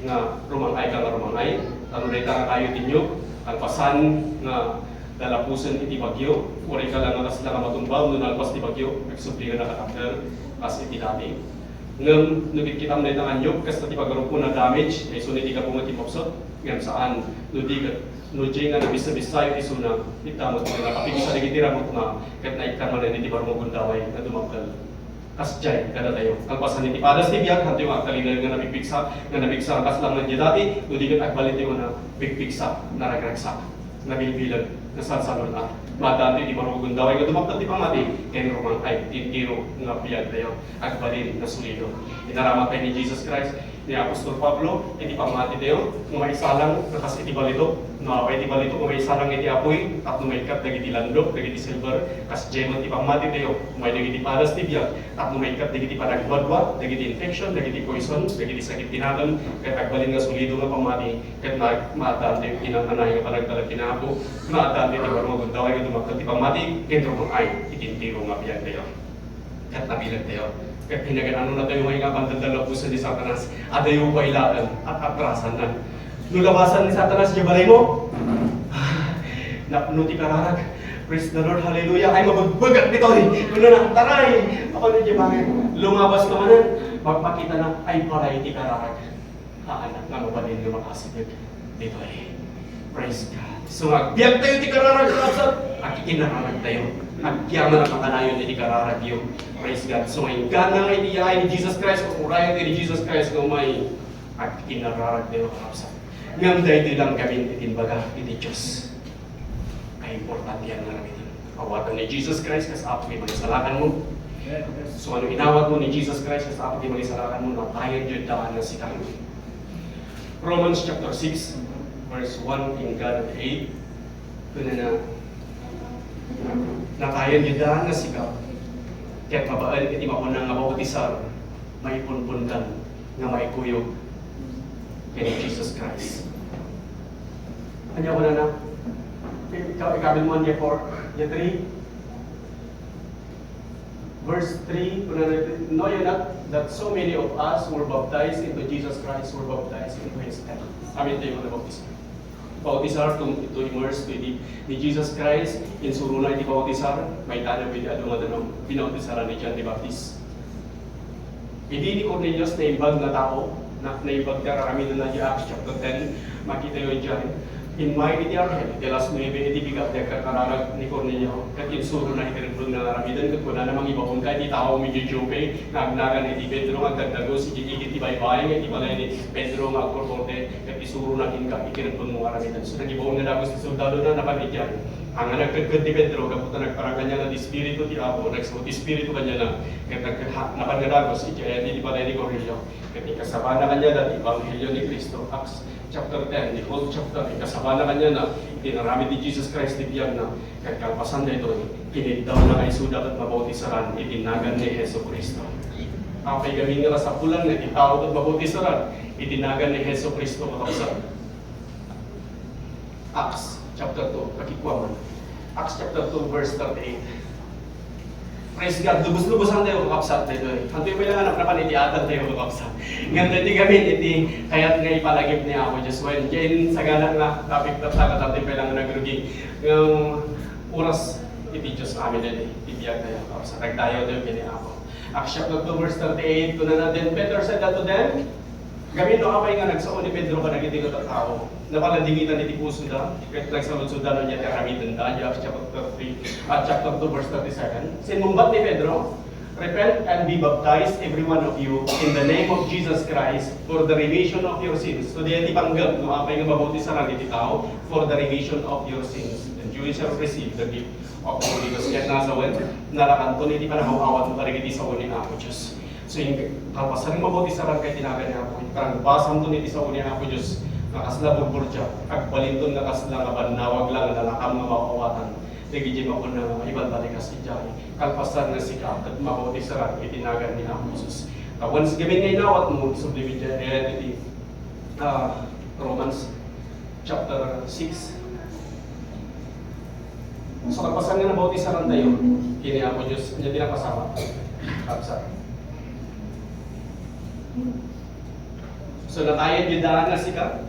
nga rumang-ay ka nga rumang-ay, ano dayta nga kayo iti inyo, kalpasan nga lalapusen iti bagyo, uray ka lang nga kasla nga matumba, no nalpas ti bagyo, agsubli nga nakatakder, kas iti dati. Ngem, no kitkitam dayta nga anyog, kasta ti pagarupo na damage, nga isu iti gabungan ti mapsut, ngem saan, no di ket, no di nga nabissa-bissayo isuna, ita met nga nakapigsa dagiti ramutna, ket naikkan manen iti barmo gundaway nga dumakkel. Kasdiay kadatayo. Kalpasan iti padas ti biag, hantoy nga agtalinaed nga napigpigsa, nga nabigsa a kasla nga diay dati, no di ket agbalintayo nga napigpigsa, naragragsak, nabilbileg, nasalsalun-at. Maaddaantayo iti baro nga gundaway nga dumakkel ti pammati, ken rumang-ay ti entero nga biagtayo. Agbalin nga solido. Inaramat pay ni Jesus Christ, ni apostol Pablo, iti pammatitayo, nga maisalang nga kas iti balitok. No apay ti balitok nga maisalang iti apuy, tapno maikkat dagiti landok, dagiti silver, kasdiay met ti pammatitayo, umay dagiti padas ti biag, tapno maikkat dagiti panagduadua, dagiti infection, dagiti poison, dagiti sakit ti nakem, ket agbalin nga solido nga pammati, ket ma-, maaddaantayo iti nang-anay nga panagtalek ken Apo, maaddaantayo iti baro nga gundaway nga dumakkel ti pammati, ken rumang-ay iti entero nga biagtayo. Ket nabilegtayo. Ket pinagan-anonatayo nga ingapan ti dallabusen ni Satanas, adayo pay laeng at atrasanna. No labasan ni Satanas diay balaymo, napno ti kararag. Praise the Lord, hallelujah. Ay, mabegbegak ditoy. Kunana, taray, apan diay bangin, lumabas ka manen, magpakitana, ay, balay ti kararag. Haan nga mabalin nga makasideg ditoy. Praise God. So, agbiagtayo ti kararag, kakabsat, agkinararagtayo. Agyaman a makanayon iti kararagyo. Praise God. So, inggana nga iti yaay ni Jesus Christ, urayen ni Jesus Christ nga umay, agkinararagtayo, kakabsat. Ngem daytoy lang gamin iti imbaga iti Dios. Kaimportantian nga aramiden. Awaten ni Jesus Christ kas Apo ti mangisalakanmo. So, no inawatmo ni Jesus Christ kas Apo ti mangisalakanmo, natayen diay daan nga sika. Romans chapter six, verse one inggana eight. Kunana, natayen diay daan nga sika. Ket babaen iti mauna nga bautisar, maipunponkan nga maikuyog ken Jesus Christ. Ania kunana? Ika-, ikabil mo ania four, ania three? Verse three, kunana, "Know ye not that so many of us were baptized into Jesus Christ, were baptized into his death?" Amintayo nga nabautisar. Bautisar to, to immerse to the, ni Jesus Christ, insurona iti bautisar, maited iti adu nga danum, binautisaran ni John the Baptist. Idi ni Cornelius, naimbag nga tao, na, naimbag ti aramiden na di Acts chapter ten, makitayo diay. Immay iti anghel, iti alas nuebe iti bigat ti agkarkararag ni Cornelio, ket insurona iti rebbeng nga aramiden, ket kunana, "Mangibaonka iti tao idiay Joppe nga agnagan iti Pedro nga agdagdagus idiay igid ti baybay nga iti balay ni Pedro nga agkorkorte, ket isurona kenka iti rebbengmo nga aramiden." So, nagibaon nga dagus ti soldadona, napan idiay. Haan nga nagkedked ni Pedro, gapu ta nagparang kaniana ti Espiritu ti Apo, nagsao ti Espiritu kaniana, ket nagka-, napan nga dagus idiay iti balay ni Cornelio. Ket inkasabana kaniana ti ebanghelio ni Cristo, Acts chapter ten, the whole chapter, inkasabana kaniana ti inaramid ni Jesus Christ ti biagna, ket kalpasan daytoy, kiniddawna nga isuda ket mabautisaran iti nagan ni Jesu-Cristo. Apay gamin nga kasapulan nga iti tao ket mabautisaran iti nagan ni Jesu-Cristo, kakabsat? Acts chapter two, pakikuaman. Acts chapter two, verse thirty-eight. Praise God, lubos-lubosantayo, kakabsat, daytoy. Hantoy pay lang a napnapan iti adaltayo, kakabsat. Ngem daytoy gamin iti kayat nga ipalagip ni Apo Dios. Wen, diay sagana nga topic tatta, ket hantoy pay lang a nagrugi. Ngem oras iti Dios amin daytoy, iti biagtayo, kakabsat. Agdayawtayo ken ni Apo. Acts chapter two, verse thirty-eight, kunana, "Then Peter said unto them," Gamin no apay nga nagsao ni Pedro kadagiti tattao, napaladingitan iti pusoda, ket nagsaludsodda no ania ti aramidenda, Acts chapter three, ah, chapter two, verse thirty-seven. Simmungbat ni Pedro, "Repent and be baptized, every one of you, in the name of Jesus Christ, for the remission of your sins." So, diay ti panggep no apay nga mabautisaran iti tao, "For the remission of your sins, and you shall receive the gift of the Holy Ghost." Ket nasawen, narakanton iti panangaw-awatmo kadagiti sao ni Apo Dios. So, ing-, kalpasan nga mabautisaranka iti nagan ni Apo, parang basamton iti sao ni Apo Dios, nga kasla burburdia, agbalinton nga kasla nga bannawag la nga nalakam nga maaw-awatan. Dagiti mauna nga maibalbalikas idiay, kalpasan nga sika ket mabautisaran iti nagan ni Apo Jesus. Ta once gamin nga inawatmo, subli idiay, eh, iti, ah, Romans chapter six. So, kalpasan nga nabautisarantayo ken ni Apo Dios, ania ti napasamak? Kabsat. So, natayen diay daan nga sika.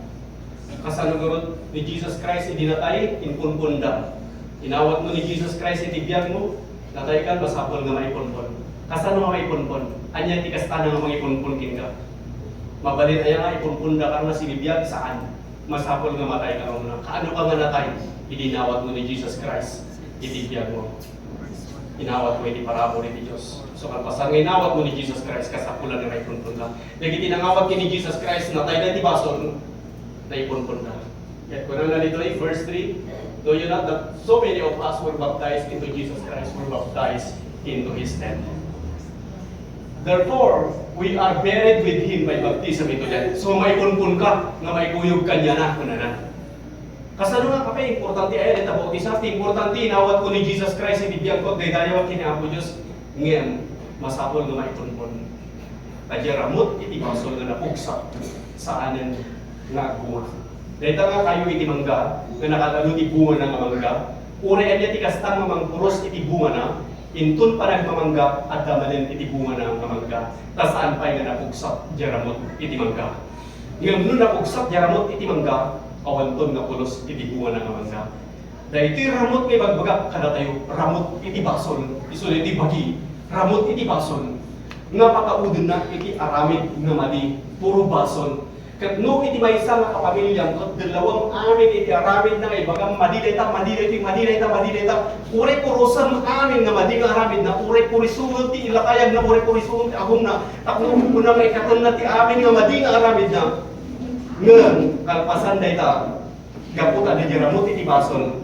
Kasano garud ni Jesus Christ idi natay? Impunponda. Inawatmo ni Jesus Christ iti biagmo, natayka, masapul nga maipunpon. Kasano nga maipunpon? Ania ti kastana nga mangipunpon kenka? Mabalin aya nga ipunpondaka nga sinibiag? Saan. Masapul nga matayka nga umuna. Kaano ka nga natay? Idi inawatmo ni Jesus Christ iti biagmo. Inawatmo iti parabur iti Dios. So, kalpasan nga inawatmo ni Jesus Christ, kasapulan nga maipunponka. Dagiti nangawat ken ni Jesus Christ, natayda iti basol, naipunponda. Ket kunana ditoy verse three, "Do you not that so many of us were baptized into Jesus Christ, were baptized into His death?" Therefore, we are buried with Him by baptism into death. So, maipunponka nga maikuyog kaniana, kunana. Kasano nga, apay, importante aya dayta bautismo? Importante, inawatko ni Jesus Christ iti biagko, daydayawak ken ni Apo Dios. Ngem, masapul nga maipunpon. Ta diay ramut iti basol nga napugsa, saanen nga agbunga. Dayta nga kayo iti mangga, nga nakatalo ti bungana nga mangga, uray ania ti kasta nga mangpuros iti bungana, inton panagmamangga, adda manen iti bungana nga mangga, ta saan pay nga napugsa diay ramut iti mangga. Ngem no napugsa diay ramut iti mangga, awanton nga pulos iti bungana nga mangga. Daytoy ramut nga ibagbagak kadatayo, ramut iti basol, isu daytoy bagi, ramut iti basol, nga pataudenna iti aramid nga madi, puro basol. Ket no iti maysa nga kapamiliam, ket dellawem amin iti aramidna nga ibagam, madi dayta, madi daytoy, madi dayta, madi dayta, uray purosem amin nga madi nga aramidna, uray purisuen ti ilakayagna, uray purisuen ti agumna, tapno umuna nga ikatenna ti amin nga madi nga aramidna. Ngem, kalpasan dayta, gapu ta diay ramut iti basol,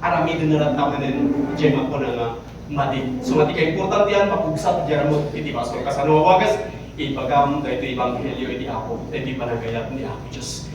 aramidenna latta manen diay makuna nga madi. So, madi kaimportantean, mapugsa diay ramut iti basol. Kasano a wagas? Ibagam daytoy ebanghelio iti Apo, daytoy panagayat ni Apo Dios.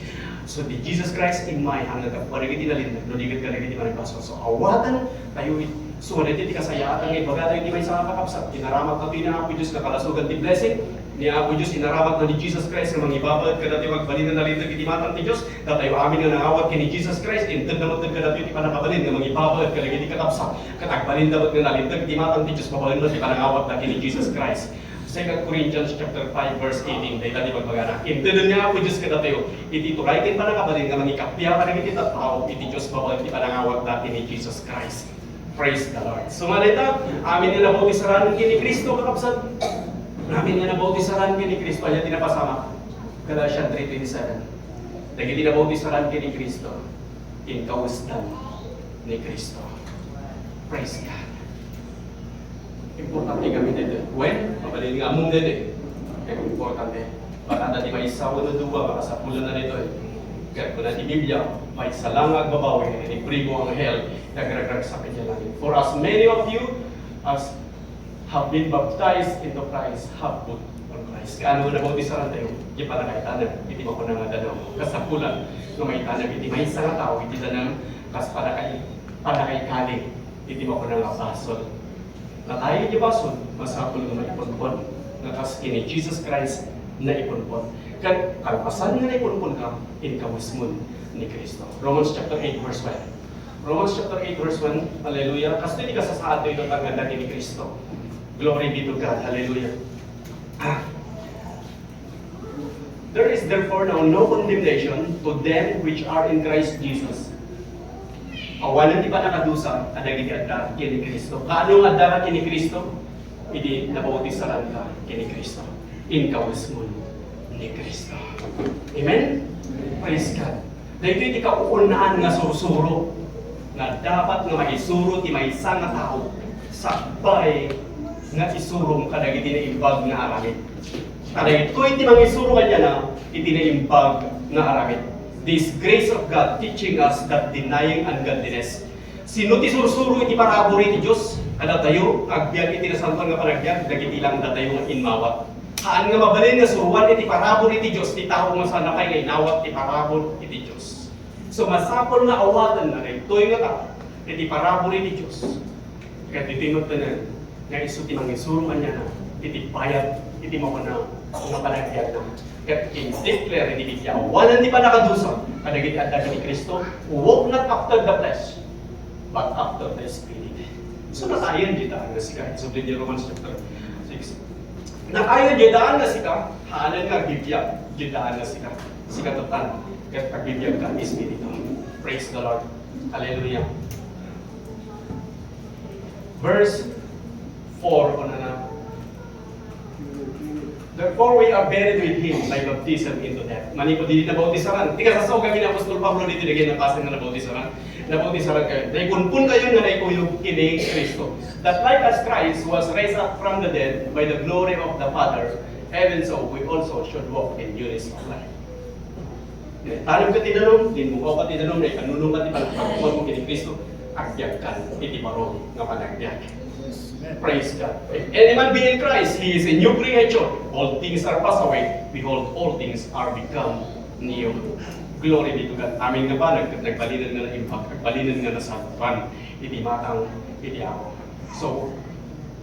So, ni Jesus Christ immay, hanggang kadagiti nalinteg, no di ket kadagiti managbasol. So, awaten tayo it-, so, daytoy ti kasayaatan nga ibaga tayo ti maysa nga kakabsat. Inaramat tayo ni Apo Dios nga kalasogan ti blessing. Ni Apo Dios, inaramat na ni Jesus Christ nga mangibabaet kadatayo agbalin nga nalinteg iti matang ti Dios. Datayo amin nga nangawat ken ni Jesus Christ, intedna met kadatayo ti pannakabalin nga mangibabaet kadagiti kakabsat. Ket agbalinda met nga nalinteg iti matang ti Dios babaen met ti panangawatda ken ni Jesus Christ. Second Corinthians chapter five, verse eighteen, dayta ti bagbagana. Inteden ni Apo Dios kadatayo iti turay ken pannakabalin nga mangikappia kadagiti tattao iti Dios babaen ti panangawatda ken ni Jesus Christ. Praise the Lord. So, nga dayta, amin nga nabautisaran ken ni Cristo, kakabsat. Amin nga nabautisaran ken ni Cristo. Ania ti napasamak? Galatians three twenty-seven. Dagiti nabautisaran ken ni Cristo, inkawesdan ni Cristo. Praise God. Importante kami dito. When? Mabalin nga ammom dito. Importante. Baka dati maysa wenno dua, makasapulan na dito eh. Kaya kuna ti Biblia, maysa lang nga agbabawi, ni pribo anghel, nagragragsak idiay langit. For as many of you as have been baptized into Christ have put on Christ. Kaya ano nga nabautisaran tayo? Di pa nakaitanag, iti makuna nga danum. Kasapulan, nga maitanag, iti maysa nga tao, iti danum, kas panakay, panakay kali, iti makuna nga basol. Natay iti basol, masapul nga maipunpon, nga kas ken ni Jesus Christ naipunpon. Ket kalpasan nga naipunpon ka, inkawesmon ni Cristo. Romans chapter eight, verse one. Romans chapter eight, verse one, hallelujah. Kastoy ti kasasaad tayo iti pagngada ken ni Cristo. Glory be to God, hallelujah. Ah. There is therefore now no condemnation to them which are in Christ Jesus. Awanen ti pannakadusa kadagiti adda ken ni Cristo. Kaano nga adda ken ni Cristo? Idi nabautisaran ka ken ni Cristo. Inkawesmon ni Cristo. Amen? Praise God. Daytoy ti kauunaan nga sursuro nga dapat nga maisuro ti maysa nga tao sakbay nga isurom kadagiti naimbag nga aramid. Ta daytoy ti mangisuro kaniana iti naimbag nga aramid. This grace of God teaching us that denying ungodliness. Sino ti sursuro iti parabur iti Dios? Kadatayo nga agbiag iti nasantoan nga panagbiag, dagiti lang datayo nga immawat. Haan nga mabalin nga suroan iti parabur iti Dios ti tao nga saan pay nga inawat ti parabur iti Dios. So, masapul nga awaten nga daytoy nga tao iti parabur iti Dios. Ket ditoy met nga isu ti mangisuro kaniana iti bayat iti mauna nga panagbiagna. Ket in-declare iti Biblia, awanen ti pannakadusa kadagiti adda ken ni Cristo, walk not after the flesh, but after the Spirit. So, natayen diay daan nga sika. Subli ni Romans chapter six. Natayen diay daan nga sika, haanen nga agbibiag diay daan nga sika. Sika ket, ket agbibiag ka, Espiritu. Praise the Lord. Hallelujah. Verse four, ano na? "Therefore we are buried with him by baptism into death." Manipud idi nabautisaran. Ti kasasao kami ni Apostol Pablo ditoy dagiti nabasa nga nabautisaran. Nabautisaran kayo. Naipunpon kayo nga naikuyog ken ni Cristo. That like as Christ was raised up from the dead by the glory of the Father, even so we also should walk in newness of life. Naitalem ka ti danum, dinmukaw ka ti danum, naikanunong ka ti panagpaguman mo ken ni Cristo, agbiagkan iti baro nga panagbiag. Praise God. If any man be in Christ, he is a new creature. All things are passed away. Behold, all things are become new. Glory be to God. Amin nga banag, ket nagbalinen nga naimbag, nagbalinen nga nasaguan iti matang iti Apo. So,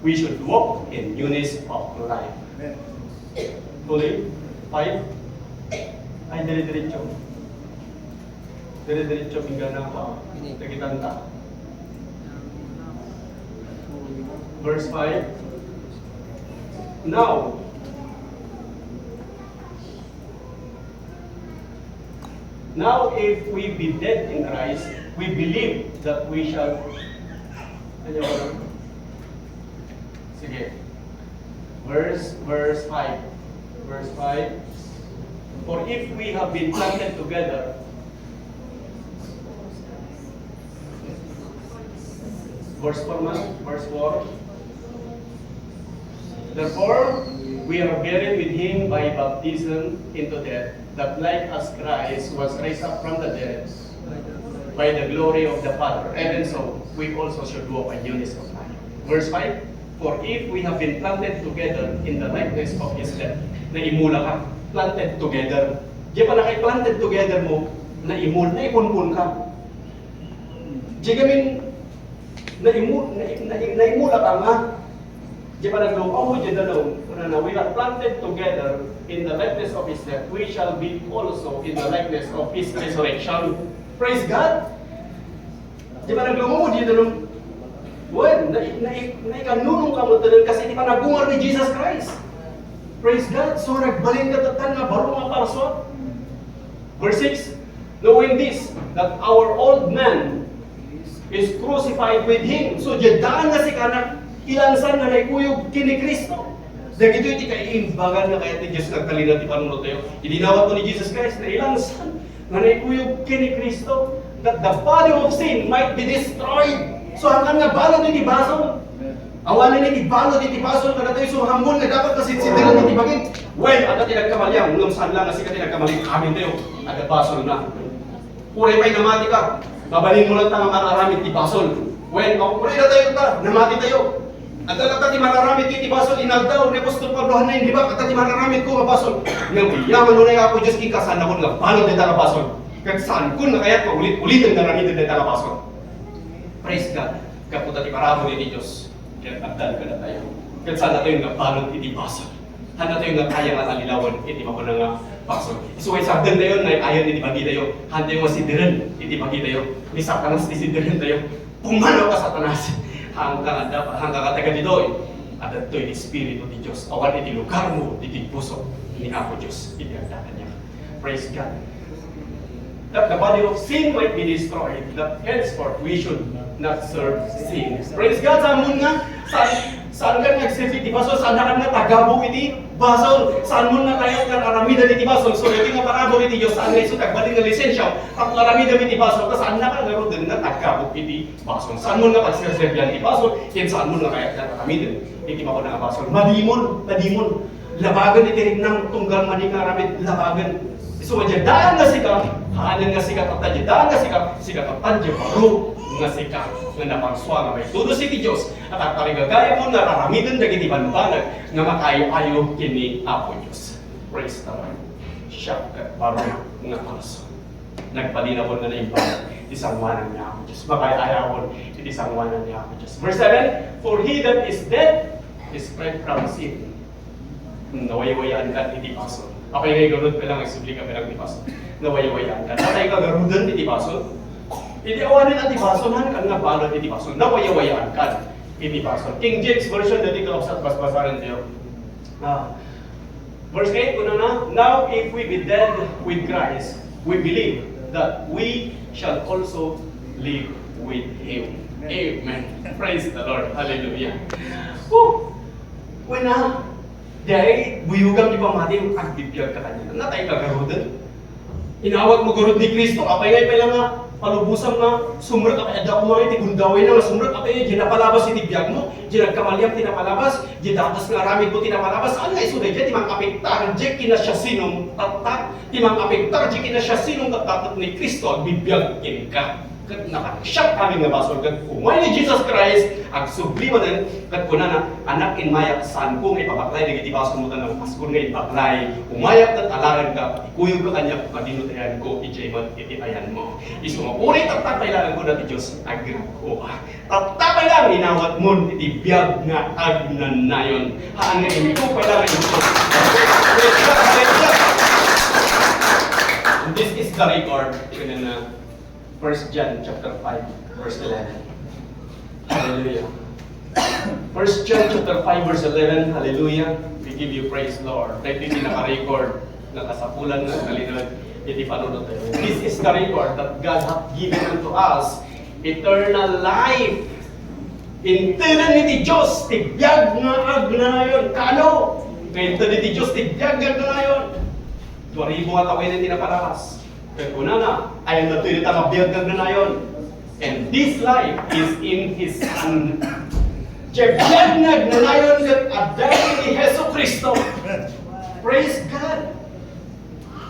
we should walk in newness of life. Amen. Tuloy, five. Ay, dire-diretso. Dire-diretso, pinggana pa. Nakitanta. Verse five. Now, now, if we be dead in Christ, we believe that we shall, ano yun? Sige. Verse, verse five. Verse five. For if we have been planted together, verse four man, verse four. Therefore, we are buried with him by baptism into death, that like as Christ was raised up from the dead by the glory of the Father, even so we also should walk in newness of life. Verse five, for if we have been planted together in the likeness of his death, naimula ka, planted together. Di ba na kay planted together mo, naimul, naipunpun ka. Di kami, naimu-, nai-, nai-, naimula ka nga. Di ba naglukaw mo, di na, no? Una na, we are planted together in the likeness of his death. We shall be also in the likeness of his resurrection. Praise God! Di ba naglukaw mo, di na, no? Well, na, na, naikanunong ka mo tanan kasi di ba nagungar ni Jesus Christ? Praise God! So, nagbalin ka tatan nga baro nga parsua. Verse six, knowing this, that our old man is crucified with him. So, diay daan nga sika na ilansan nga naikuyog ken ni Cristo. Dagitoy ti kaimbagan nga kayat ti Dios nga agtalinaed ti panunot tayo. Idinawat mo ni Jesus Christ, nailansan nga naikuyog ken ni Cristo. That the body of sin might be destroyed. So, haankan nga balud iti basol. Awanen iti balud iti basol kadatayo, so, ammon nga dapat nga sidsideren iti bagim. Well, adda ti nagkamalian, ngem saan la nga sika ti nagkamali, amin tayo, adda basolna. Uray pay namati ka, mabalin mo latta nga mararamid ti basol. Well, uray datayo ta, namati tayo. Adda latta ti mararamid iti basol, inaldaw ni apostol Pablo, haanna inibak, adda ti mararamidko nga basol. Ngem yaman unay nga Apo Dios, ket saankon nga balud dayta nga basol. Ket saankon nga kayat nga ulit-uliten nga aramiden dayta nga basol. Praise God. Gapu ta ti parabur iti Dios, ket addan kadatayo. Ket saannatayo nga balud iti basol. Haannatayo nga kaya nga tallilawen iti makunana nga basol. Isu nga isardengtayo, naay-ayon iti bagitayo. Haantayo nga sideren iti bagitayo. Ni Satanas ti siderentayo. Pumanaw ka, Satanas! Haanka nga dapat, haanka nga taga ditoy. Adda ditoy ti Espiritu ti Dios. Awan iti lugarmo iti puso ni Apo Dios iti adda kaniak. Praise God. That the body of sin might be destroyed, that henceforth we should not serve sin. Praise God, saan mo nga, saan, saan ka nagserbi iti basol, saan ka nga tagabu iti basol, saan mo nga kayat nga aramiden iti basol, so, iti nga parabur iti Dios, saan nga isu ti agbalin nga lisensia, tapno aramidem iti basol, ta saan ka nga ruden nga tagabu iti basol. Saan mo nga pagserserbian iti basol, ken saan mo nga kayat nga aramiden iti makunana nga basol. Madimon, madimon. Labagen iti riknam tunggal madi nga aramid, labagen. Isu nga diay daan nga sika, haanen nga sika, tatta diay daan nga sika, sika tatta diay baro nga sika, nga naparsua nga maitudos iti Dios, a agparigagayam nga aramiden dagiti bambanag nga makaayo-ayo ken ni Apo Dios. Praise the Lord. Siak ket baro nga parsua. Nagbalin nga naimbag ti sangoanan ni Apo Dios. Makaayaw iti sangoanan ni Apo Dios. Verse seven, for he that is dead is freed from sin. Hmm, nawayawayaan ka iti basol. Apay nga igarud ka lang, isubli ka lang iti basol. Nawayawayaan ka. Natay ka garuden iti basol. Iti awanen a ti basol, haanka nga balud iti basol. Nawayawayaan ka iti basol. King James Version, dagiti kakabsat, basbasaen tayo. Ah, Verse eight, kunana, now if we be dead with Christ, we believe that we shall also live with Him. Amen. Praise the Lord. Hallelujah. Whew! Kuna, diay buyogam ti pamati, agbibiag ka kaniak. Natay ka garuden. Inawat mo garud ni Cristo, apay nga ipay lang nga, Palubosan nga sumrek, apay adda koma iti gundawayna nga sumrek, apay diay napalabas iti biagmo, diay nagkamaliam ti napalabas, diay dakes nga aramidmo ti napalabas, saan nga isu daydiay ti mangapektar diay kinasiasino? Tatta, ti mangapektar diay kinasiasino ket dakes ni Cristo agbibiag kenka. Ket nakasiak amin nga basol ket umay ni Jesus Christ, agsubli manen ket kunana, "Anak, immayak, saanko nga ipabaklay dagiti basolmo ta napaskon nga imbaklay. Umayak ket alaenka, ikuyogka kaniak, padinutayanko idiay met iti ayanmo." Isu nga uray tatta pay laeng kuna ti Dios, agrikua. Tatta pay laeng inawatmon iti biag nga agnanayon. Haan nga inko pay laeng inko. This is the record. Kunana, First John chapter five, verse eleven. Hallelujah. First John chapter five, verse eleven. Hallelujah. We give you praise, Lord. Daytoy ti naka-record nga kasapulan nga agtalinaed iti panunot tayo. This is the record that God hath given unto us, eternal life. Inteden iti Dios ti biag nga agnanayon. Kaano? Nga inteden iti Dios ti biag nga agnanayon. Dua ribu nga tawen ti napalabas. Ket kunana, "Ayanna ditoy dita nga biag nga agnanayon. And this life is in His Son." Diay biag nga agnanayon ket adda ni Jesu-Cristo. Praise God!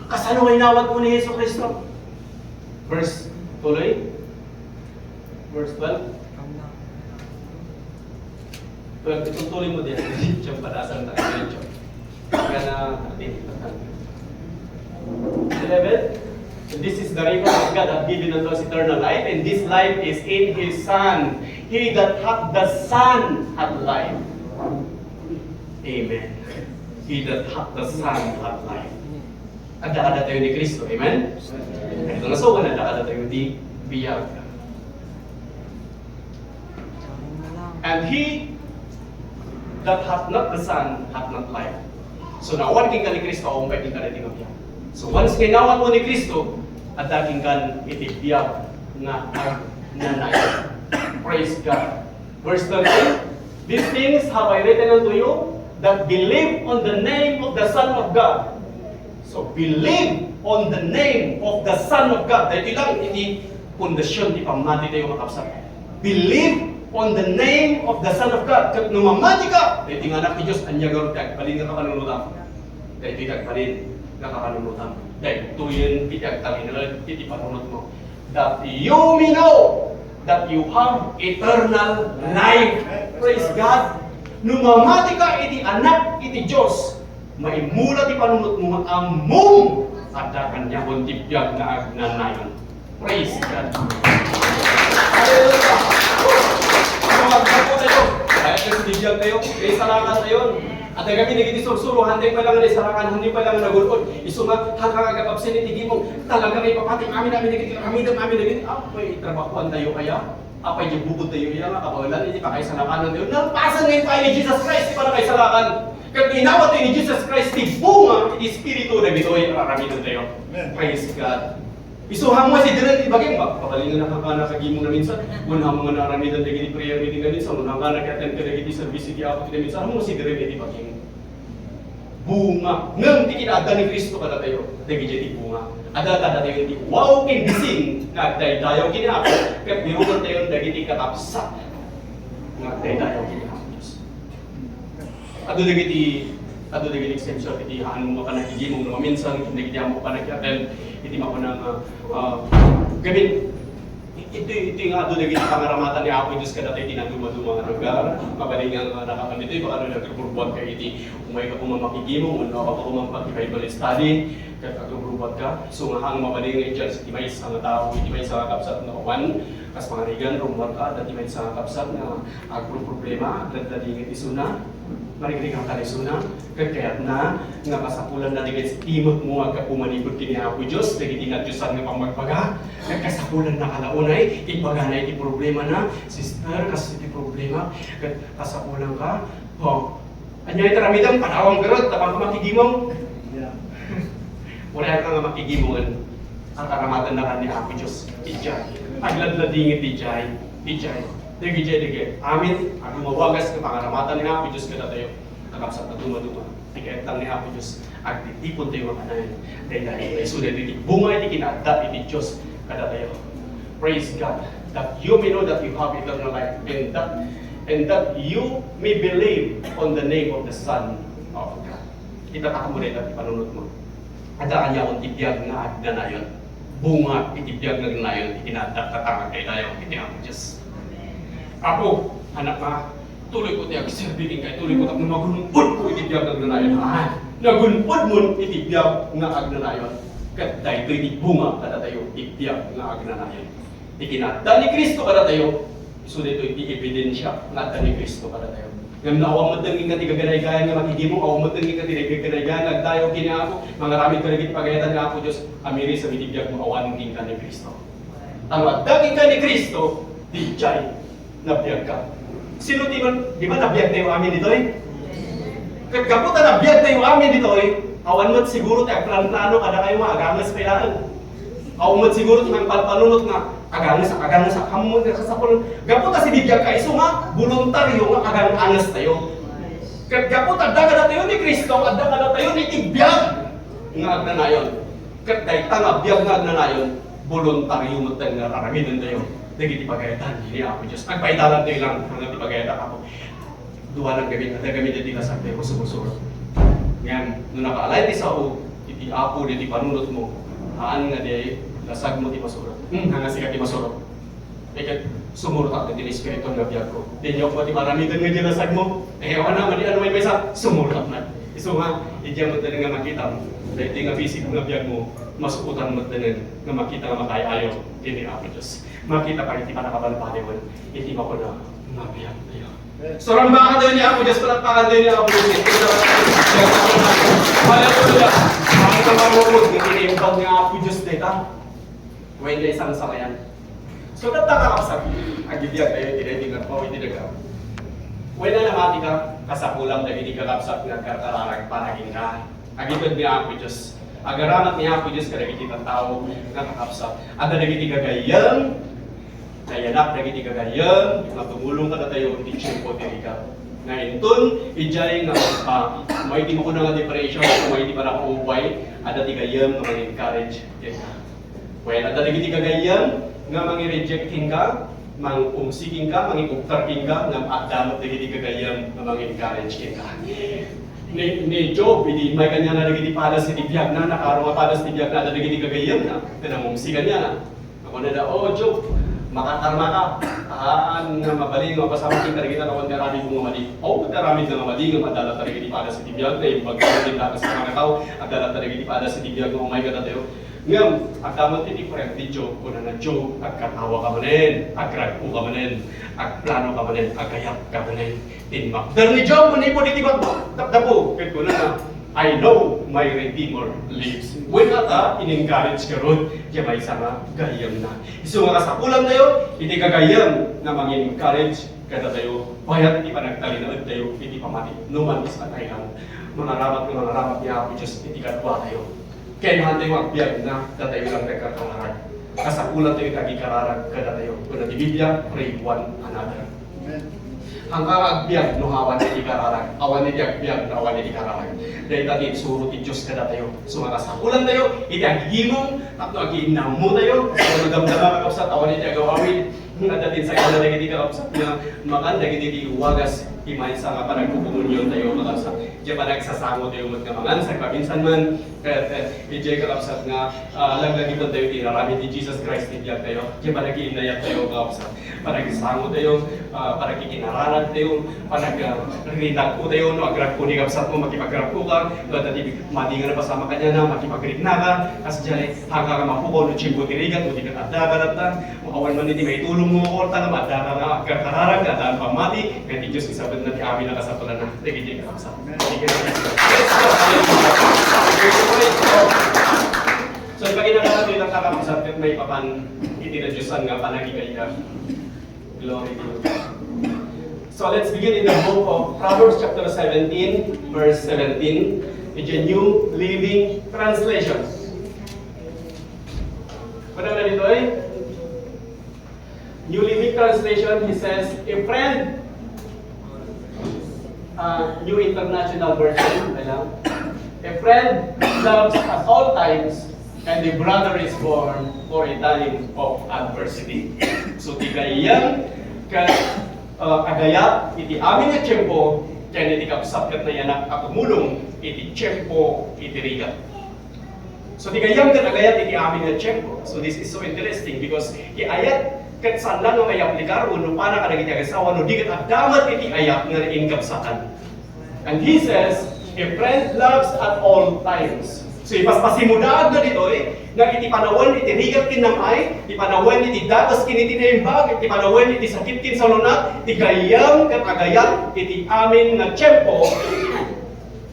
Kasano nga inawatmo ni Jesu-Cristo? Verse, tuloy. Verse twelve. Well, itultuloy mo din. Diyan padasan tayo. Diyan. Kaya na, eleven. This is the record that God hath given unto us, eternal life, and this life is in His Son. He that hath the Son hath life. Amen. He that hath the Son hath life. Adda kadatayo ni Cristo. Amen? Ket no, so, adda kadatayo ti biag. And he that hath not the Son hath not life. So, no awan kenka ni Cristo, awan pay kenka daytoy nga biag. So, once nga inawatmo ni Cristo, adda kenka iti biag nga agnanayon. Praise God. Verse thirteen, "These things have I written unto you that believe on the name of the Son of God." So, believe on the name of the Son of God. Daytoy lang iti pundasyon ti pammatitayo, mga kabsat. Believe on the name of the Son of God. Ket no mammatika, daytoy nga Anak ti Dios, ania ngarud ti agbalin nga kapanunotam? Daytoy ti agbalin nga kapanunotam. Daytoyen ti agtalinaed iti panunotmo. That you may know that you have eternal life. Praise God. No mammatika iti Anak iti Dios, maimmula ti panunotmo nga ammom adda kaniakon ti biag nga agnanayon. Praise God. Hallelujah. Ano, agdapo tayo. Kaya tayo, sinibyan tayo. May salamat tayo. At kami dagiti sursuro, hantay pay lang nga naisalakan, hantay pay lang nga nagul-od. Isu nga, hangka nga agabsent iti gimong, talaga nga ipapati amin, amin dagiti aramidem, amin dagiti, apay, trabahoan tayo kaya? Apay, di bukod tayo iya nga kabaelan, iti pakaisalakanan tayo. Nalpasen nga impay ni Jesus Christ, ti panakaisalakan. Ket inawat tayo ni Jesus Christ, ti bunga, ti Espiritu, dagitoy, aramiden tayo. Amen. Praise God. Isu, ammom nga sideren iti bagim, ba? Pabalingan na kankana kagimong naminsan. Wen ammom nga naaramidan dagiti prayer meeting naminsan, wen ammom nga nag-attend ka dagiti service iti Apo ti naminsan, ammom nga sideren iti bagim. Bunga. Ngem ti kinaadda ni Cristo kadatayo, dagiti ti bunga. Adda kadatayo ti wow ken dising nga agdaydayaw ken ni Apo, ket biroken tayo dagiti kakabsat nga agdaydayaw ken ni Apo Dios. Adu dagiti, adu dagiti exemption iti haan mo nga panagigimong no maminsan, ken dagiti haan mo panag-attend iti makuna nga, ah, gamin. Iti, iti nga adu dagiti pangaramatan ni Apo Dios kadatayo iti nadumaduma nga lugar. Mabalin nga, nga nakapan ditoy, baka no nagruburbuat ka iti, umay ka koma makigimong, wenno ka koma pag-Bible study, ket agruburbuat ka. So, nga ang mabalin nga i-judge iti maysa nga tao, iti maysa nga kabsat nga awan, kas pangarigan, rummuar ka, adda ti maysa nga kabsat nga agproproblema, agladladingit isuna, marigrigat isuna, ket kayatna nga kasapulanna dagiti timekmo nga aggapu manipud ken ni Apo Dios, dagiti nadiosan nga pammagbaga, ket kasapulanna kalaunay, ibagana iti problemana, "Sister, kas iti problema, ket kasapulanka, ho, ania iti aramidem, padawam garud, tapno makigimong." Uray ka nga makigimong, ar-aramatenna ken ni Apo Dios. Idiay. Agladladingit idiay. Idiay. Dagiti, dagiti amin a dumawagas ken pangaramatan ni Apo Dios kadatayo. Kakabsat a dumaduma. Ti kayat lang ni Apo Dios. Agtitipon tayo nga kanayon. Daydiay. Isu daytoy ti bunga iti kinaadda iti Dios kadatayo. Praise God, that you may know that you have eternal life, and that, and that you may believe on the name of the Son of God. Itataka mo dayta ti panunot mo. Adda kaniaon ti biag nga agnanayon. Bunga iti biag nga agnanayon, iti naadda ta nga agdaydayaw iti Apo Dios. Apo, anak nga, tuloy ko ti agserbi kenka, tuloy ko tapno magun-od ko iti biag nga agnanayon. Ah, nagun-od mo iti biag nga agnanayon. Ket daytoy ti bunga kadatayo iti biag nga agnanayon. Ti kinaadda ni Cristo kadatayo, isu daytoy ti ebidensia nga adda ni Cristo kadatayo. Ngem no awan met kenka ti gaganaygayam nga makigimong, awan met kenka ti gaganaygayam nga agdayaw ken ni Apo, mangaramid ka dagiti pagayatan ni Apo Dios, amiri sa biag mo awan kenka ni Cristo. Tano adda kenka ni Cristo, dijay nabiagka. Sino ti man, di ba nabiag tayo amin ditoy? Ket gapu ta nabiag tayo amin ditoy, awan met siguro ti agplan-plano kadakayo nga aganges pay laeng. Awan met siguro ti mangpalpanunot nga aganges, aganges, ammon nga kasapul. Gapu ta sinibiagka isu nga boluntario nga agang-anges tayo. Ket gapu ta adda kadatayo ni Cristo, adda kadatayo ni ti biag nga agnanayon. Ket dayta nga biag nga agnanayon, boluntario metten nga aramiden tayo dagiti pagayatan ni Apo Dios. Agpaidalan tayo lang, ano ti pagayatan, Apo. Dua lang gamin, adda gamin dagiti lasag tayo, sumusurot. Ngem, no nakaalay ti sao, iti Apo, dagiti panunot mo, haan nga di lasag mo ti masurot. Hmm, nga sika ti masurot. Iket, sumurot ak dagiti espiritu nga biag ko. Diak pay ti paramiden nga di lasag mo. Eh, awan na, madi ano may maysa, sumurot na. Isu nga, idiay metten nga makita mo. Daytoy nga physical nga biag mo, masuotan metten nga makita nga makaay-ayo iti Apo Dios. Makita pa iti panakabalbaliwen, iti makuna nga biag tayo. So, rambakan tayo ni Apo Dios, palakpakan tayo ni Apo Dios. Hallelujah! Ang kamarupod, iti imbag ni Apo Dios, dayta. Wen, dayta isang samayan. So, tatta, kakabsat, agbibiag tayo iti daytoy nga pawid ti daga. Wen, a namati ka, kasapulam dagiti kakabsat nga agkarkararag para kenka. Agited ni Apo Dios. Agaramat ni Apo Dios kadagiti tattao nga kakabsat. Adda dagiti gagayyem, nayanak dagiti gagayyem, nga tumulong kadatayo iti tiempo ti rigat. Nga inton, idiay nga, ah, may ti makuna nga depression, may ti panakaupay, adda ti gayyem nga mang-encourage kenka. Wen, adda dagiti gagayyem nga mangi-reject kenka, mangumsi kenka, mangikuptar kenka, ngem adda met dagiti gagayyem nga mang-encourage kenka. Ni, ni Job, idi immay kaniana dagiti padas iti biagna, nakaaro nga padas ti biagna, adda dagiti gagayyemna, ket nangumsi kaniana. Kunada, "O Job, makakarmaka. Haan nga mabalin nga mapasamak kenka dagiti awan ti aramidmo nga madi." Awan ti aramidna nga madi, ngem adda latta dagiti padas iti biag, naimbag ti dakas nga tattao, adda latta dagiti padas iti biag nga umay kadatayo. Ngem, adda met ti different ni Job, kunana, "Job, agkatawa ka manen, agrag-o ka manen, agplano ka manen, agayat ka manen." Timmakder ni Job manipud iti bag-o, tapdapo, ket kunana, "I know my Redeemer lives." Wen, ata, in-encourage ngarud, diay maysa nga gayyemna. Isu nga kasapulantayo, iti gagayyem nga mang-encourage kadatayo, bayat iti panagtalinaedtayo iti pamati. No man, is a Thailand, mangaramat nga mangaramat ni Apo Dios iti kaduatayo. Ken haantayo nga agbiag nga datayo lang nagkakararag. Kasapulantayo iti agikararag kadatayo. Kuna ti Biblia, "Pray one another." Amen. Haanka nga agbiag no awan iti kararag. Awan iti agbiag no awan iti kararag. Dayta ti insuro ti Dios kadatayo. So, nga kasapulantayo iti agigimong tapno agiinnammotayo. So, damdama, kakabsat, awan iti agaw-awid. Adda ti insagana dagiti kakabsat nga makan dagiti ti wagas ti maysa nga panagkomuniontayo, kakabsat. Diay panagsasangotayo met nga mangan, sagpaminsan man, ket, eh, idiay, kakabsat, nga, ah, laglagipentayo ti inaramid ni Jesus Christ ti biagtayo. Diay panagiinnayatayo, kakabsat. Panagsangotayo, ah, panagikinararagtayo, panag-, ah, rinagkotayo, no, agragko ni kabsatmo, makipagragkoka, no, adda ti madi nga napasamak kaniana, makipagriknaka, kas diay, haanka nga mapukaw no tiempo ti rigat, no, di ket adda ka latta, awan man iti maitulongmo nga kuarta, ngem adda ka nga agkarkararag, nga addaan pammati, ket ti Dios isabetna ti amin a kasapulanna. Dagiti kakabsat. Dagiti kakabsat. So, ipakita natin ang kakabsat ket maipapan iti nadiosan nga panagikayat. Glory be to God. So, let's begin in the book of Proverbs chapter seventeen, verse seventeen, in the New Living Translation. Pada na dito, eh? New Living Translation, he says, "A friend," uh, New International Version, kailang, "A friend loves at all times, And a brother is born for a time of adversity. So, ti gayyem ket, uh, agayat iti amin nga tiempo, ken iti kabsat ket nayanak a tumulong iti tiempo iti rigat. So, ti gayyem ket agayat iti amin nga tiempo. So, this is so interesting because ti ayat ket saan lang nga maipaplikar wenno pana kadagiti agassawa no di ket adda met iti ayat nga nainkabsatan. And he says, "A friend loves at all times." So, ipaspasimudaan ditoy nga iti panawen iti rigat ken nam-ay, iti panawen iti dakes ken iti naimbag, iti panawen iti sakit ken salunat, ti gayyem ket agayat iti amin nga tiempo,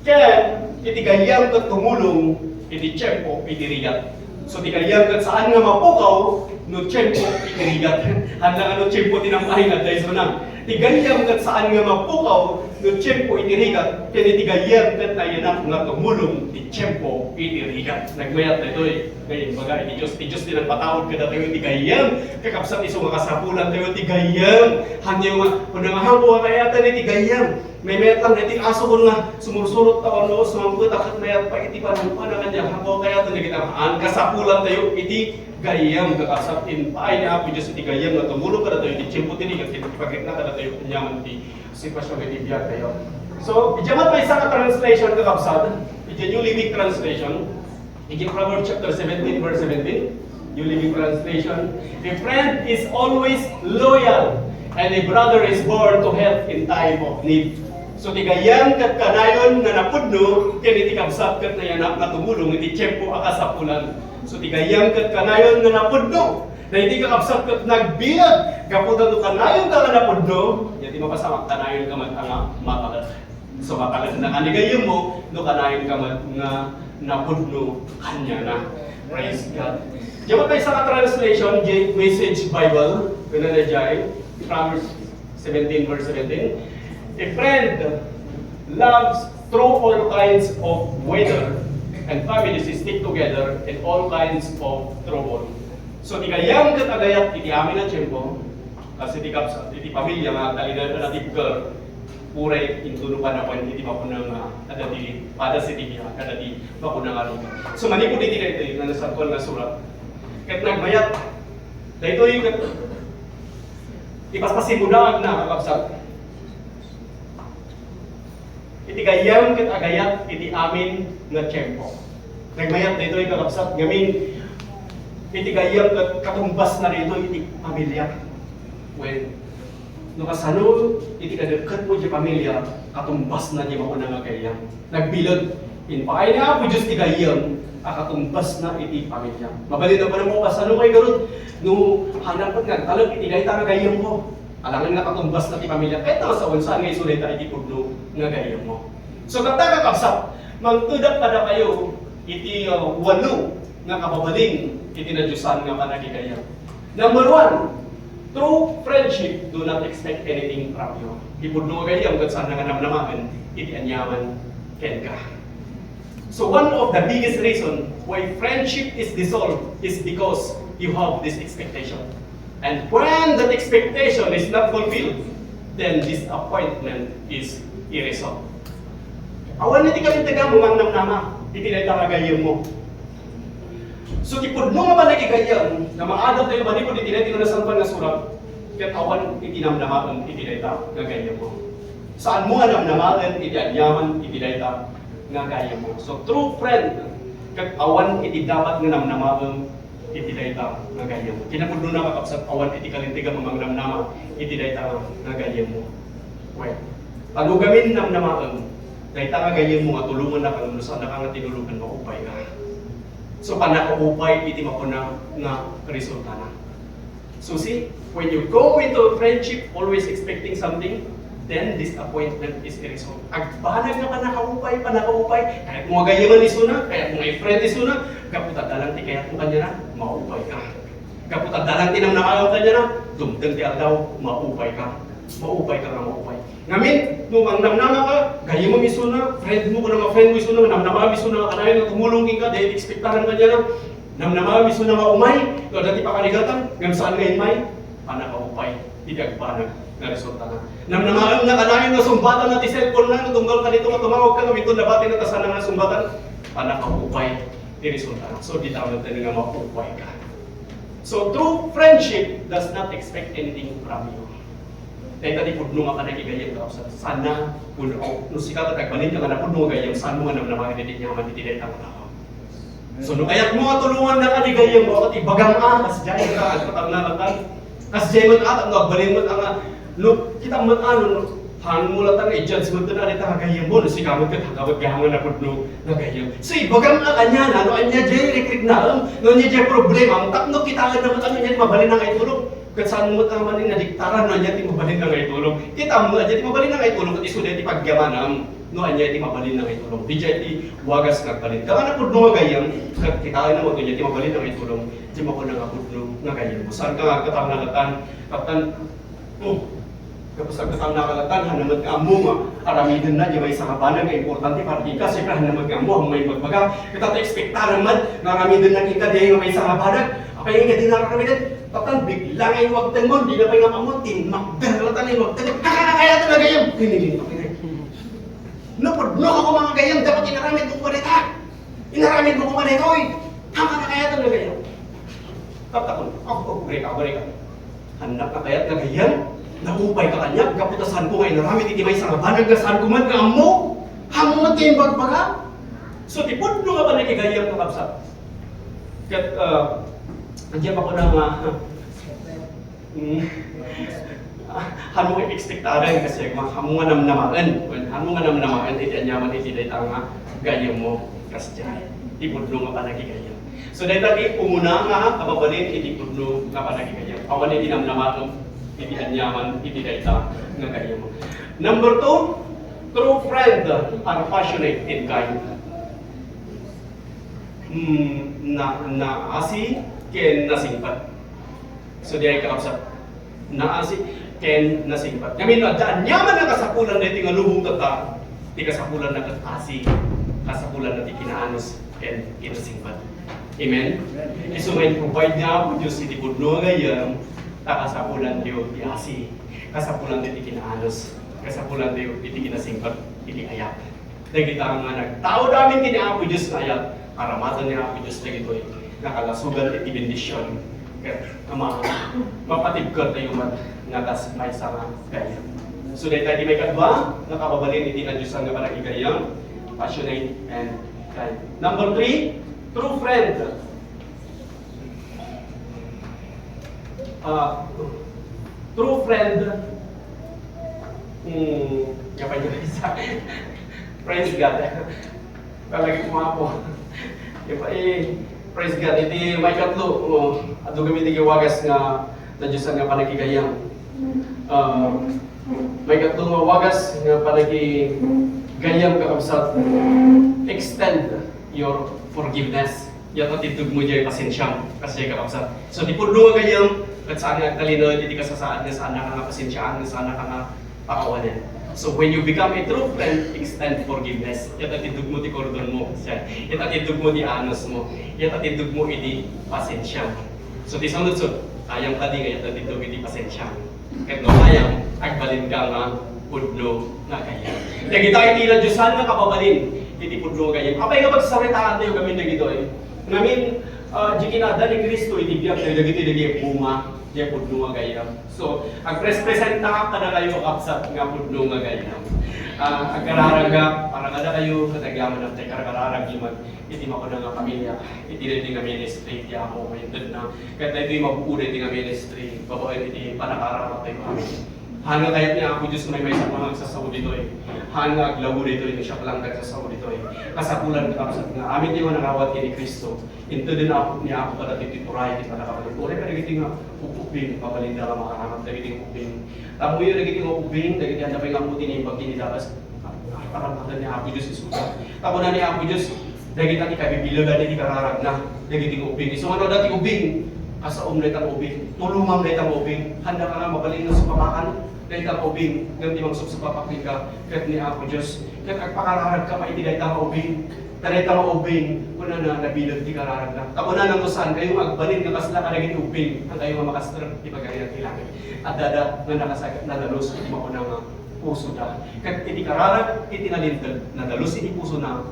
ken iti gayyem ket tumulong iti tiempo iti rigat. So, ti gayyem ket saan nga mapukaw no tiempo iti rigat. Haan nga no tiempo ti nam-ay nga adda isuna. Ti gayyem ket saan nga mapukaw no tiempo iti rigat, ken iti gayyem ket nayanak nga tumulong ti tiempo iti rigat. Nagmayat daytoy nga imbaga iti Dios. Ti Dios ti nagpatawag kadatayo iti gayyem. Kakabsat, isu nga kasapulantayo ti gayyem. Hanyo nga, kuna nga, "Haanko nga kayatan iti gayyem. Maymayat lang daytoy aso ko nga sumursurot ta wenno sumangpet a ket mayat pay iti panungpana kaniak." Haanko nga kayatan dagiti amin. Kasapulantayo iti gayyem, kakabsat, impaay ni Apo Dios iti gayyem nga tumulong kadatayo iti tiempo ti rigat ken ipakitna kadatayo aniaman ti sitwasyon iti biagtayo. So, idiay maysa nga translation, kakabsat, idiay New Living Translation, iti Proverbs chapter seventeen, verse seventeen, New Living Translation, "A friend is always loyal, and a brother is born to help in time of need." So, ti gayyem ket kanayon nga napudno, ken iti kabsat ket nayanak nga tumulong iti tiempo a kasapulan. So, ti gayyem ket kanayon nga napudno, daydi kakabsat ket nagbiag, gapu ta no kanayonka nga napudno, iti mapasamak, kanayonka met nga matalek. So, mataleknaka ni gayyemmo, no kanayonka met nga napudno kaniana. Praise God. Diay maysa nga translation, diay Message Bible, kunana diay, Proverbs seventeen, verse seventeen, "A friend loves through all kinds of weather, and families stick together in all kinds of trouble." So, ti gayyem ket agayat iti amin a tiempo, kas iti kabsat, iti pamilya nga agtalinaed a natibker, uray intono panawen iti makuna nga adda ti pada siti biag, adda ti makuna nga rigat. So, manipud iti daytoy nga Nasantoan nga Surat, ket nagmayat, daytoy ket ipaspasimudaan na, kakabsat. Iti gayyem ket agayat iti amin nga tiempo. Nagmayat daytoy, kakabsat, ngamin iti gayyem ket katumbasna daytoy iti pamilya. Wen, no kasano iti kadekketmo ti pamilya, katumbasna ti makuna nga gayyem. Nagbileg, impaay ni Apo Dios ti gayyem a katumbasna iti pamilya. Mabalin a panagpapas, no kay garud, no hanapet nga agtalek iti dayta nga gayyemko. Alangan nga katumbasna ti pamilya, ket ta sawen saan nga isu dayta iti pudno nga gayyemmo. So, tatta, kakabsat, mangtedak kadakayo iti, uh, walo nga kababalin iti nadiosan nga panagigayam. Number one, true friendship do not expect anything from you. Ti pudno nga gayyem ket saan nga namnamaen iti aniaman kenka. So one of the biggest reason why friendship is dissolved is because you have this expectation. And when that expectation is not fulfilled, then disappointment is a result. Awan iti kalintegam nga mangnamnama iti dayta nga gayyemmo. So ti pudno nga panagigayam nga maadal tayo manipud iti dayta nga Nasantoan nga Surat, ket awan iti namnamaem iti dayta nga gayyemmo. Saanmo nga namnamaen iti aniaman iti dayta nga gayyemmo. So, true friend, ket awan iti dapat nga namnamaem iti dayta nga gayyemmo. Kinapudnona, kakabsat, awan iti kalintegam a mangnamnama iti dayta nga gayyemmo. Well, ta no gamin namnamaem, dayta nga gayyemmo nga tulongannaka ngem no saannaka nga tinulongan, maupayka. So, pannakaupay iti makuna nga resultana. So see, when you go into a friendship always expecting something, then disappointment is a result. Agbanag nga pannakaupay, pannakaupay, kayatmo nga gayyeman isuna, kayatmo nga i-friend isuna, gapu ta adda lang ti kayatmo kaniana, maupayka. Gapu ta adda lang ti namnamaem kaniana, dumteng ti aldaw, maupayka. Maupayka nga maupay. Ngamin, no mangnamnamaka, gayyemem isuna, friendmo, kuna nga friendmo isuna, namnamaem isuna nga kanayon nga tumulong kenka, dayta ti ekspektaran kaniana, namnamaem isuna nga umay, no adda ti pakarigatan, ngem saan nga immay, pannakaupay, iti agbanag nga resultana. Namnamaem nga kanayon nga sungbatana ti cellphonena, no tunggal ka dito nga tumawagka, ngem inton nabatina ta saanna nga sungbatan, pannakaupay. ti resulta. So, dita met nga maupay ka. So, true friendship does not expect anything from you. Dayta ti pudno nga panakigayyem, kakabsat. Sana, kun, no sika ket agbalin ka nga napudno nga gayyem, saan mo nga namnamaen iti aniaman iti dayta nga tao? So, no kayatmo nga tulongannaka ti gayyemmo, ket ibagam a, kasdiay ka, agpatarna latta. Kasdiay met a, tapno agbalin met a nga, no, kita met a, no, no, haan mo latta nga i-judge met a dayta nga gayyemmo, no sika met ket, hagawet nga napudno nga gayyem. So, ibagam a kaniana, no, ania diay rikriknaem, no, ania diay problemam, tapno kitaenna met a no ania ti mabalin nga itulong. Ket saan mo met a manen nga diktaran no ania ti mabalin nga itulong. Kitam no ania ti mabalin nga itulong, ket isu diay ti pagyamanam no ania ti mabalin nga itulong. Diay ti wagas nga agbalin. Kaya napudno nga gayyem, ket kitaenna no ania ti mabalin nga itulong, diay makuna nga pudno nga gayyem. Saan ka nga agkatam nga latan, taptan, oh, tapos agkatam nga latan, haan met nga ammo nga aramidenna diay maysa nga banag nga importante para kenka, siyempre, haan met nga ammo, ammo nga imbagbaga. Ket ekspektaram met nga aramidenna kenka diay nga maysa nga banag. Apay nga di nararamiden? Taptan bigla nga inwagtenmo, dina pay nga ammo, tinmakder latta nga inwagtenmo. Haka nga kayat nga gayyem? Pinigil pa pinay. Napudno ako nga gayyem, dapat inaramid mo koma dayta. Inaramid mo koma daytoy. Haka nga kayat nga gayyem? Taptakon, ako, ako, break, ako, break. Haan nga kayat nga gayyem? Naupay ka kaniak, gapu ta saan ko nga inaramid iti maysa nga banag nga saan ko met nga ammo. Ammo met nga imbagbaga. So, ti pudno nga panakigayyem, kakabsat. Ket, ah, diay makuna nga, mm, haan mo nga iekspektaran, kasdiay, haan mo nga namnamaen. Haan mo nga namnamaen iti aniaman iti dayta nga gayyemmo, kasdiay. Ti pudno nga panakigayyem. So, dayta ti umuna nga kababalin iti pudno nga panakigayyem. Awan iti namnamaen iti aniaman iti dayta nga gayyemmo. Number two, true friend are passionate and kind. Mm, na, naasi ken nasingpet. So, diay, kakabsat. Naasi ken nasingpet. Ngamin, no adda aniaman nga kasapulan daytoy nga lubong tatta, ti kasapulanna ket asi, kasapulanna ti kinaanus ken kinasingpet. Amen? Isu nga in-provide ni Apo Dios iti pudno nga gayyem, ta kasapulantayo ti asi, kasapulantayo ti kinaanus, kasapulantayo iti kinasingpet, iti ayat. Dagita nga nagtaud amin ken ni Apo Dios nga ayat, aramaten ni Apo Dios dagitoy nga kalasogan iti bendision ket nga ma-, mapatibkertayo met nga kas maysa nga gayyem. So, dayta ti maikadua nga kababalin iti nadiosan nga panakigayyem, passionate and kind. Number three, true friend. Ah, true friend. Hmm, kapan yung isa? Praise God. Talaga kumapo. Ipa-, eh, praise God. Iti maikatlo, oh, adu kami ti wagas nga nadiosan nga panakigayyem. Ah, maikatlo nga wagas nga panakigayyem, kakabsat. Extend your forgiveness. Yat a tindog mo diay pasensiam, kasdiay, kakabsat. So, ti pudno nga gayyem, ket saan nga agtalinaed iti kasasaad nga saanna ka nga pasensiaan, nga saanna ka nga pakawanen. So, when you become a true friend, extend forgiveness. Yat a tindog mo ti kordon mo, siya. Yat a tindog mo ti anus mo. Yat a tindog mo iti pasensiam. So, ti saludsod, kayam kadi nga yat a tindog iti pasensiam? Ket no kayam, agbalin ka nga pudno nga gayyem. Dagita iti nadiosan nga kababalin iti pudno nga gayyem. Apay nga pagsaritaantayo ngamin dagitoy? Ngamin, ah, di kinaadda ni Cristo iti biagtayo dagitoy, dagiti bunga diay pudno nga gayyem. So, agprespresentaak kadakayo, kakabsat, nga pudno nga gayyem. Ah, agkararagak para kadakayo, ket agyamanak ti karkararagyo met iti makuna nga pamilia, iti daytoy nga ministry ti Apo nga intedna. Ket daytoy mabuo daytoy nga ministry babaen iti pannakaaramatyo amin. Haan nga kayat ni Apo Dios nga maymaysa nga agsasao ditoy. Haan nga aglaw ditoy no siak lang ti agsasao ditoy. Kasapulan, kakabsat, nga amin ti mannakaawat ken ni Cristo. Inteden Apo, ni Apo kadagiti turay ti pannakabalin. Uray kadagiti nga ubbing, mabalinda nga makaaramat dagiti ubbing. Tapno dagiti nga ubbing, dagiti anda pay nga ammo ti naimbag iti dagas. Paramatan ni Apo Dios isuda. Tapno ni Apo Dios, dagita ti kabibilegan iti kararagna, dagiti nga ubbing. Isu nga no adda ti ubbing, kasaom dayta nga ubbing. Tulongam dayta nga ubbing. Handa ka nga mabalin nga supapakan dayta nga ubbing, ngem ti mangsupsupapak kenka, ket ni Apo Dios. Ket agpakararagka pay iti dayta nga ubbing. Ta dayta nga ubbing, kunana, nabileg ti kararagna. Ta kunana, no saan kayo nga agbalin nga kasla kadagiti ubbing, haankayo nga makastrek ti Pagarian ti Langit. Addada nga nakasagat, nadalus iti makuna nga pusoda. Ket iti kararag iti nalinteg, nadalus iti pusona,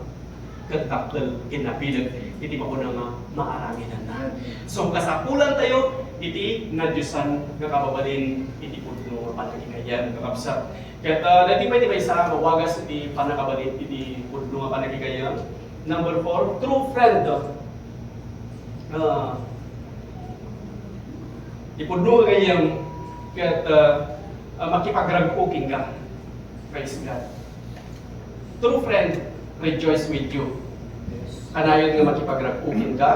ket dakkel ken nabileg iti makuna nga maaramidenna. So, kasapulantayo iti nadiosan nga kababalin iti pudno nga panagikayam, kakabsat. Ket, ah, daytoy pay ti maysa nga wagas iti pannakabalin iti pudno nga panagikayam. Number four, true friend. Ah, iti pudno nga gayyem ket, ah, ah, makipagrag-o kenka. Praise God. True friend rejoice with you. Kanayon nga makipagrag-o kenka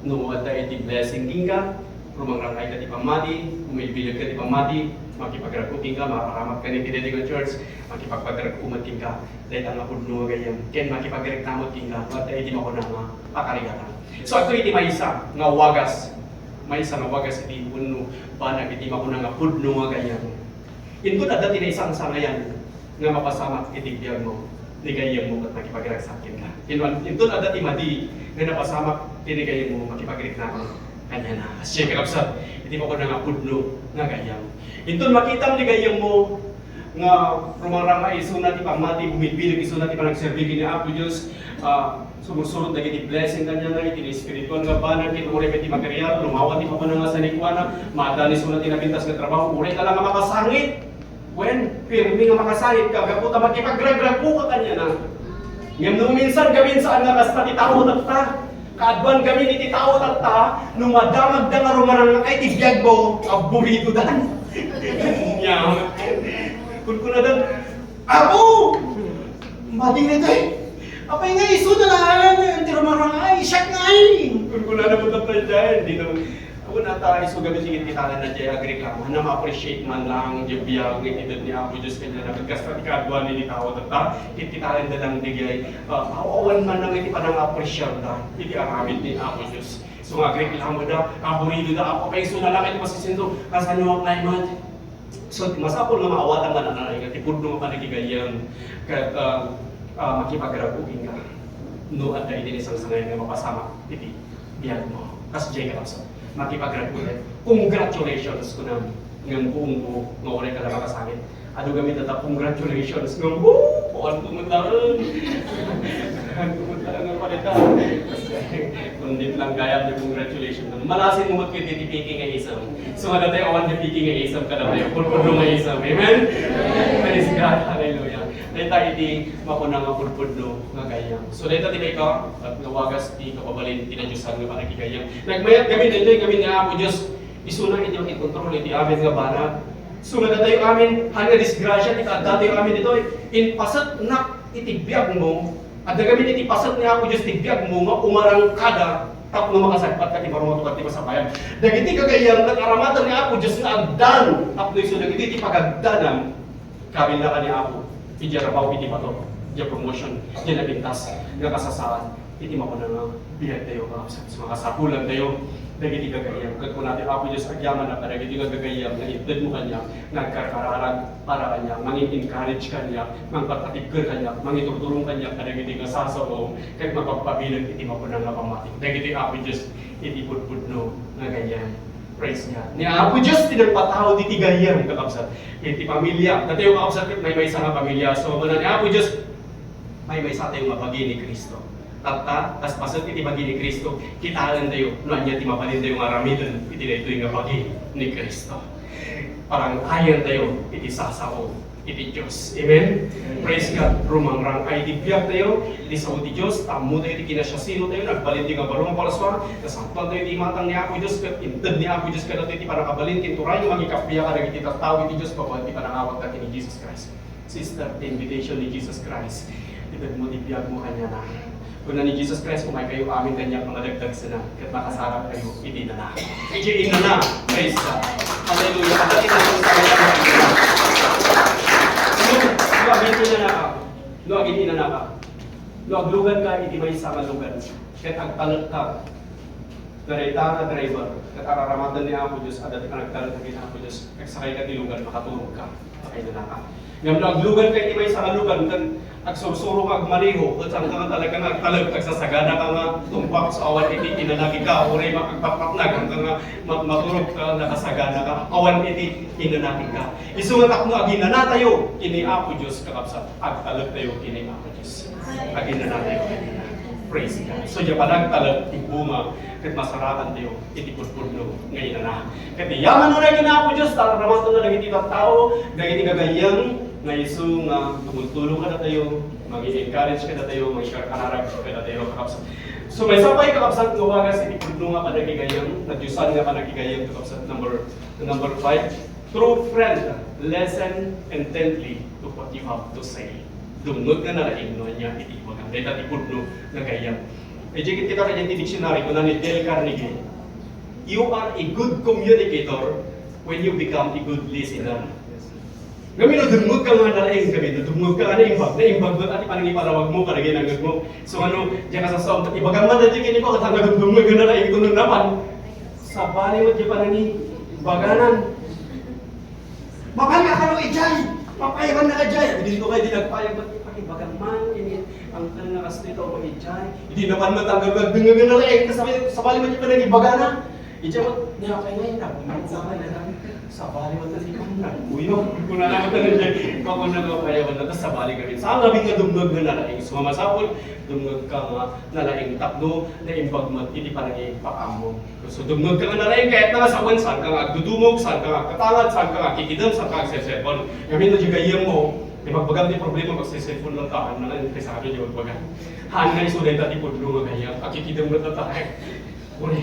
no adda iti blessing kenka, rumangrang-ay ka ti pammati, umilbileg ka ti pammati, makipagrag-o kenka, maparamat ka iti daytoy nga church, makipagpagrag-o met kenka. Dayta nga pudno nga gayyem, ken makipagreklamo kenka no adda iti makuna nga pakarigatan. So, adtoy iti maysa nga wagas, maysa nga wagas iti wenno banag iti makuna nga pudno nga gayyem. Inton adda ti naisangsangayan nga mapasamak iti biagmo, ni gayyemmo ket makipagragsak kenka. Inton, inton adda ti madi nga napasamak ti ni gayyemmo, makipagreklamo kaniana. Asya, kakabsat, iti makuna nga pudno nga gayyem. Inton makitam ni gayyemmo nga rumaranga isuna ti pammati, bumidbileg isuna ti panagserbi ken ni Apo Dios, ah, sumursurot dagiti blessing kaniana iti espiritual nga banag ken uray iti material, lumawa ti pamanangasanikuana, maaddaan isuna ti napintas nga trabaho, uray ka la nga makasangit. Wen, pirmi nga makasangit ka, gapu ta makipagragrago ka kaniana. Ngem no minsan gamin saan nga kasta ti tao tatta, kaaduan gamin iti tao tatta, no madamagda nga rumarangak iti biagmo, aburidodan. Nya, kunkunadan, "Apo! Madi daytoy. Apay nga isu na lang ti rumarangay, siak ngay." Kunkunada met tatta, daydiay, dino. Awan ata isu gamin ti kitkitaenna diay agreklamo. Ania, ma-appreciate man lang diay biag nga itedda ni Apo Dios kaniana. Ket kasta ti kaaduan iti tao tatta, kitkitaenda lang diay, ah, awan man lang iti panang-appreciarda iti aramid ni Apo Dios. So, nga agreklamoda, aburidoda, "Apo, apay isu na lang iti masisinto, kasano ak ngay met?" So, masapul nga maawatan nga nanay nga ti pudno nga panagigayam ket, ah, ah, makipagrago kenka no adda iti naisangsangayan nga mapasamak iti biagmo. Kas diay, kakabsat, makipagrago ket, "Congratulations," kunam, ngem kuno nga uray ka la makasangit. Adu gamin tatta, "Congratulations," ngem, "Oh, kuanto met laeng." Kuanto met laeng nga palita. Kundi lang gayam ti congratulations. Malasin mo met ket ti piki nga isem. So, nga datayo awan ti piki nga isem, kadatayo pudpudno nga isem. Amen? Praise God. Hallelujah. Dayta iti makuna nga pudpudno nga gayam. So, dayta ti mayka, ket nga wagas ti kababalin ti nadiosan nga panagigayam. Nagmayat kami, daytoy kami nga Apo Dios, isuna iti makikontrol iti amin nga banag. So, nga datayo amin, haan nga disgrasya ti kaaddatayo amin ditoy. Impasetnak iti biagmo, adda gamin iti paset ni Apo Dios ti biagmo nga umarangkada tapno makasagpatka ti baro nga tunggal ti masapayan. Dagiti gagayyem ket aramaten ni Apo Dios nga agdan tapno isu dagiti ti pagagdanam, kabilnaka ni Apo, idiay rabaw iti bato, idiay promotion, idiay napintas nga kasasaad iti makuna nga biagtayo, kakabsat. So, makasapulantayo dagiti gagayyem. Ket kuna ti Apo Dios, agyamanak kadagiti nga gagayyem nga itedmo kaniak, nga agkarkararag para kaniak, mangin-encourage kaniak, mangpatpatigker kaniak, mangiturturong kaniak kadagiti nga sasaom, ket mapagpabileg iti makuna nga pammati. Dagiti Apo Dios iti pudpudno nga gayyem. Praise God. Ni Apo Dios ti nagpatao diti gayyem, kakabsat. Iti pamilya, datayo, kakabsat, ket maymaysa nga pamilya. So, kuna ni Apo Dios, maymaysatayo nga bagi ni Cristo. Tatta, kas paset iti bagi ni Cristo, kitaentayo no ania ti mabalintayo nga aramiden iti daytoy nga bagi ni Cristo. Parang-ayentayo iti sasao iti Dios. Amen? Praise God. Rumangrang-ay ti biagtayo iti sao ti Dios, tammotayo ti kinasiasinotayo, nagbalintayo nga baro nga parsua, nasantoantayo ti imatang ni Apo Dios, ket inted ni Apo Dios kadatayo ti pannakabalin ken turay nga mangikappia kadagiti tattao iti Dios babaen ti panangawatta ken ni Jesus Christ. Sister, ti invitation ni Jesus Christ, itedmo ti biagmo kaniana. Kuna ni Jesus Christ, "Umaykayo amin kaniak nga madagdagsena, ket makasarakayo iti nana." Iti inana, praise God. Hallelujah. Ket iti nana, no, no, agin-inanaka, no, agluganka iti maysa nga lugar, ket agtalekka, Dayta nga driver, ket araramaten ni Apo Dios, adda ti panagtalek ken Apo Dios, agsakayka ti lugar, makaturogka, makainanaka. Ngem no agluganka iti maysa nga lugar, ket agsursuro nga agmaneho, ket saan ka nga talaga nga agtalek, agsasaganaka nga tumpak, so awan iti inanakika, uray ma-, agpatpatnag, hanggang nga ma-, maturogka, nakasaganaka, awan iti inanakika. Isu nga tapno aginanatayo ken ni Apo Dios, kakabsat, agtalektayo ken ni Apo Dios. Aginanatayo ken ni Apo Dios. Praise God. So, diay panagtalek ti bunga ket masarakantayo iti pudpudno nga inana. Ket yaman unay ken Apo Dios, ta aramatenna dagiti tattao, dagiti gagayyem, nga isu nga tumultulo kadatayo, mangi-encourage kadatayo, mangikarkararag kadatayo, kakabsat. So, maysa pay, kakabsat, nga wagas iti pudno nga panakigayyem, nadiosan nga panakigayyem, kakabsat, number, number five, true friend, listen intently to what you have to say. Dumngeg nga nalaing no ania iti ibagam. Dayta ti pudno nga gayyem. Idiay ket kita kanian ti dictionary, kuna ni Dale Carnegie, "You are a good communicator when you become a good listener." Ngamin, no dumngeg ka nga nalaing, ngamin, no dumngeg ka nga naimbag, naimbag met ti panangiparawag mo, kadagiti nangngeg mo. So, ano, diay ka sasao, ibagam man daytoy kenni, ket saan nga dumdumngeg nga nalaing, ket no napan, sabali met diay panangibaganan. Mapan nga kano idiay, mapayaban na ka diay. Dito kayo, di nagpayag, ba't ipakibagam man, ini, ang tanong na kasto ito, idiay. Hindi naman matanggal, nagdungan na lang, eh, kasabali, sabali man diay panangibagana. Idiay mo, napay nga yun, nagdungan sa akin, eh, sabali mo, tas ikaw, nagkuyo. Kung na naman tayo diay, bako na nga payaban na, tas sabali kami. Sa ang labing nga dumngeg nga nalaing, so, masapul, dumngeg ka nga nalaing tapno, naimbag mo, iti panangipakaammo. So, dumngeg ka nga nalaing, kayat na nga sawen, saan ka nga agdudumog, saan ka nga agkatangad, saan ka nga agkikidem, saan ka agseselpon. Ngamin, no, diay gayyem mo, ibagbagam ti problema, agseselpon lang tahan na nga, interesado diay ibagbagam. Haan nga isu dayta ti pudno nga gayyem, agkikidem met tahan. Uri,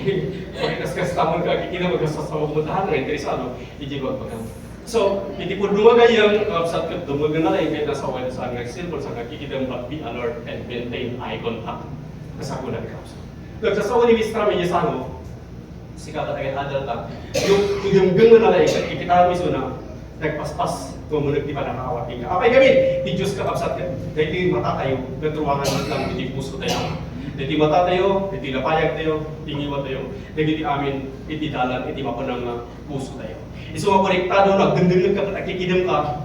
uri, kaskas tamon ka, agkikidem, agkasasawag mo tahan, nga interesado, diay ibagbagam. So, iti pudno nga gayyem, kakabsat, ket dumngeg nga nalaing, kayat na sawen, saan nga agseselpon, saan nga agkikidem, but be alert and maintain eye contact. Kasapulan, kakabsat. Nagsasawa ni Mister Meyesano, sika ket adalta, no, no dumngeg nga nalaing, ket kikitaem isuna, nagpaspas, nga umuneg ti pannakaawat kenka. Apay ngamin, ti Dios, kakabsat, ket daytoy matatayo, ket ruangan met lang iti pusotayo. Daytoy matatayo, daytoy lapayagtayo, ti ngiwatayo, dagiti amin iti dalan, iti mapuna nga pusotayo. Isu nga konektado, nagdengdengngeg ka, ket agkikidem ka,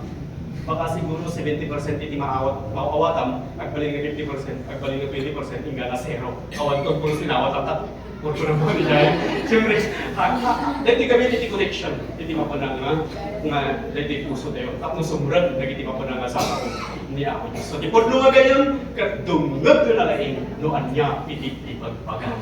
baka siguro seventy percent iti maawat, maawatam, agbalin nga fifty percent, agbalin nga twenty percent, inggana zero. Awan ko kung sinawatam, tat-, purpura mo ni Jai. Siyempre, ha, ha, dahil kami iti connection, iti mapuna nga, nga, dahil pusotayo. Tapno sumrek, dagiti mapuna nga sa ni Apo Dios. So, ti pudno nga gayyem, ket dumngeg nga nalaing, no ania iti ibagbagam.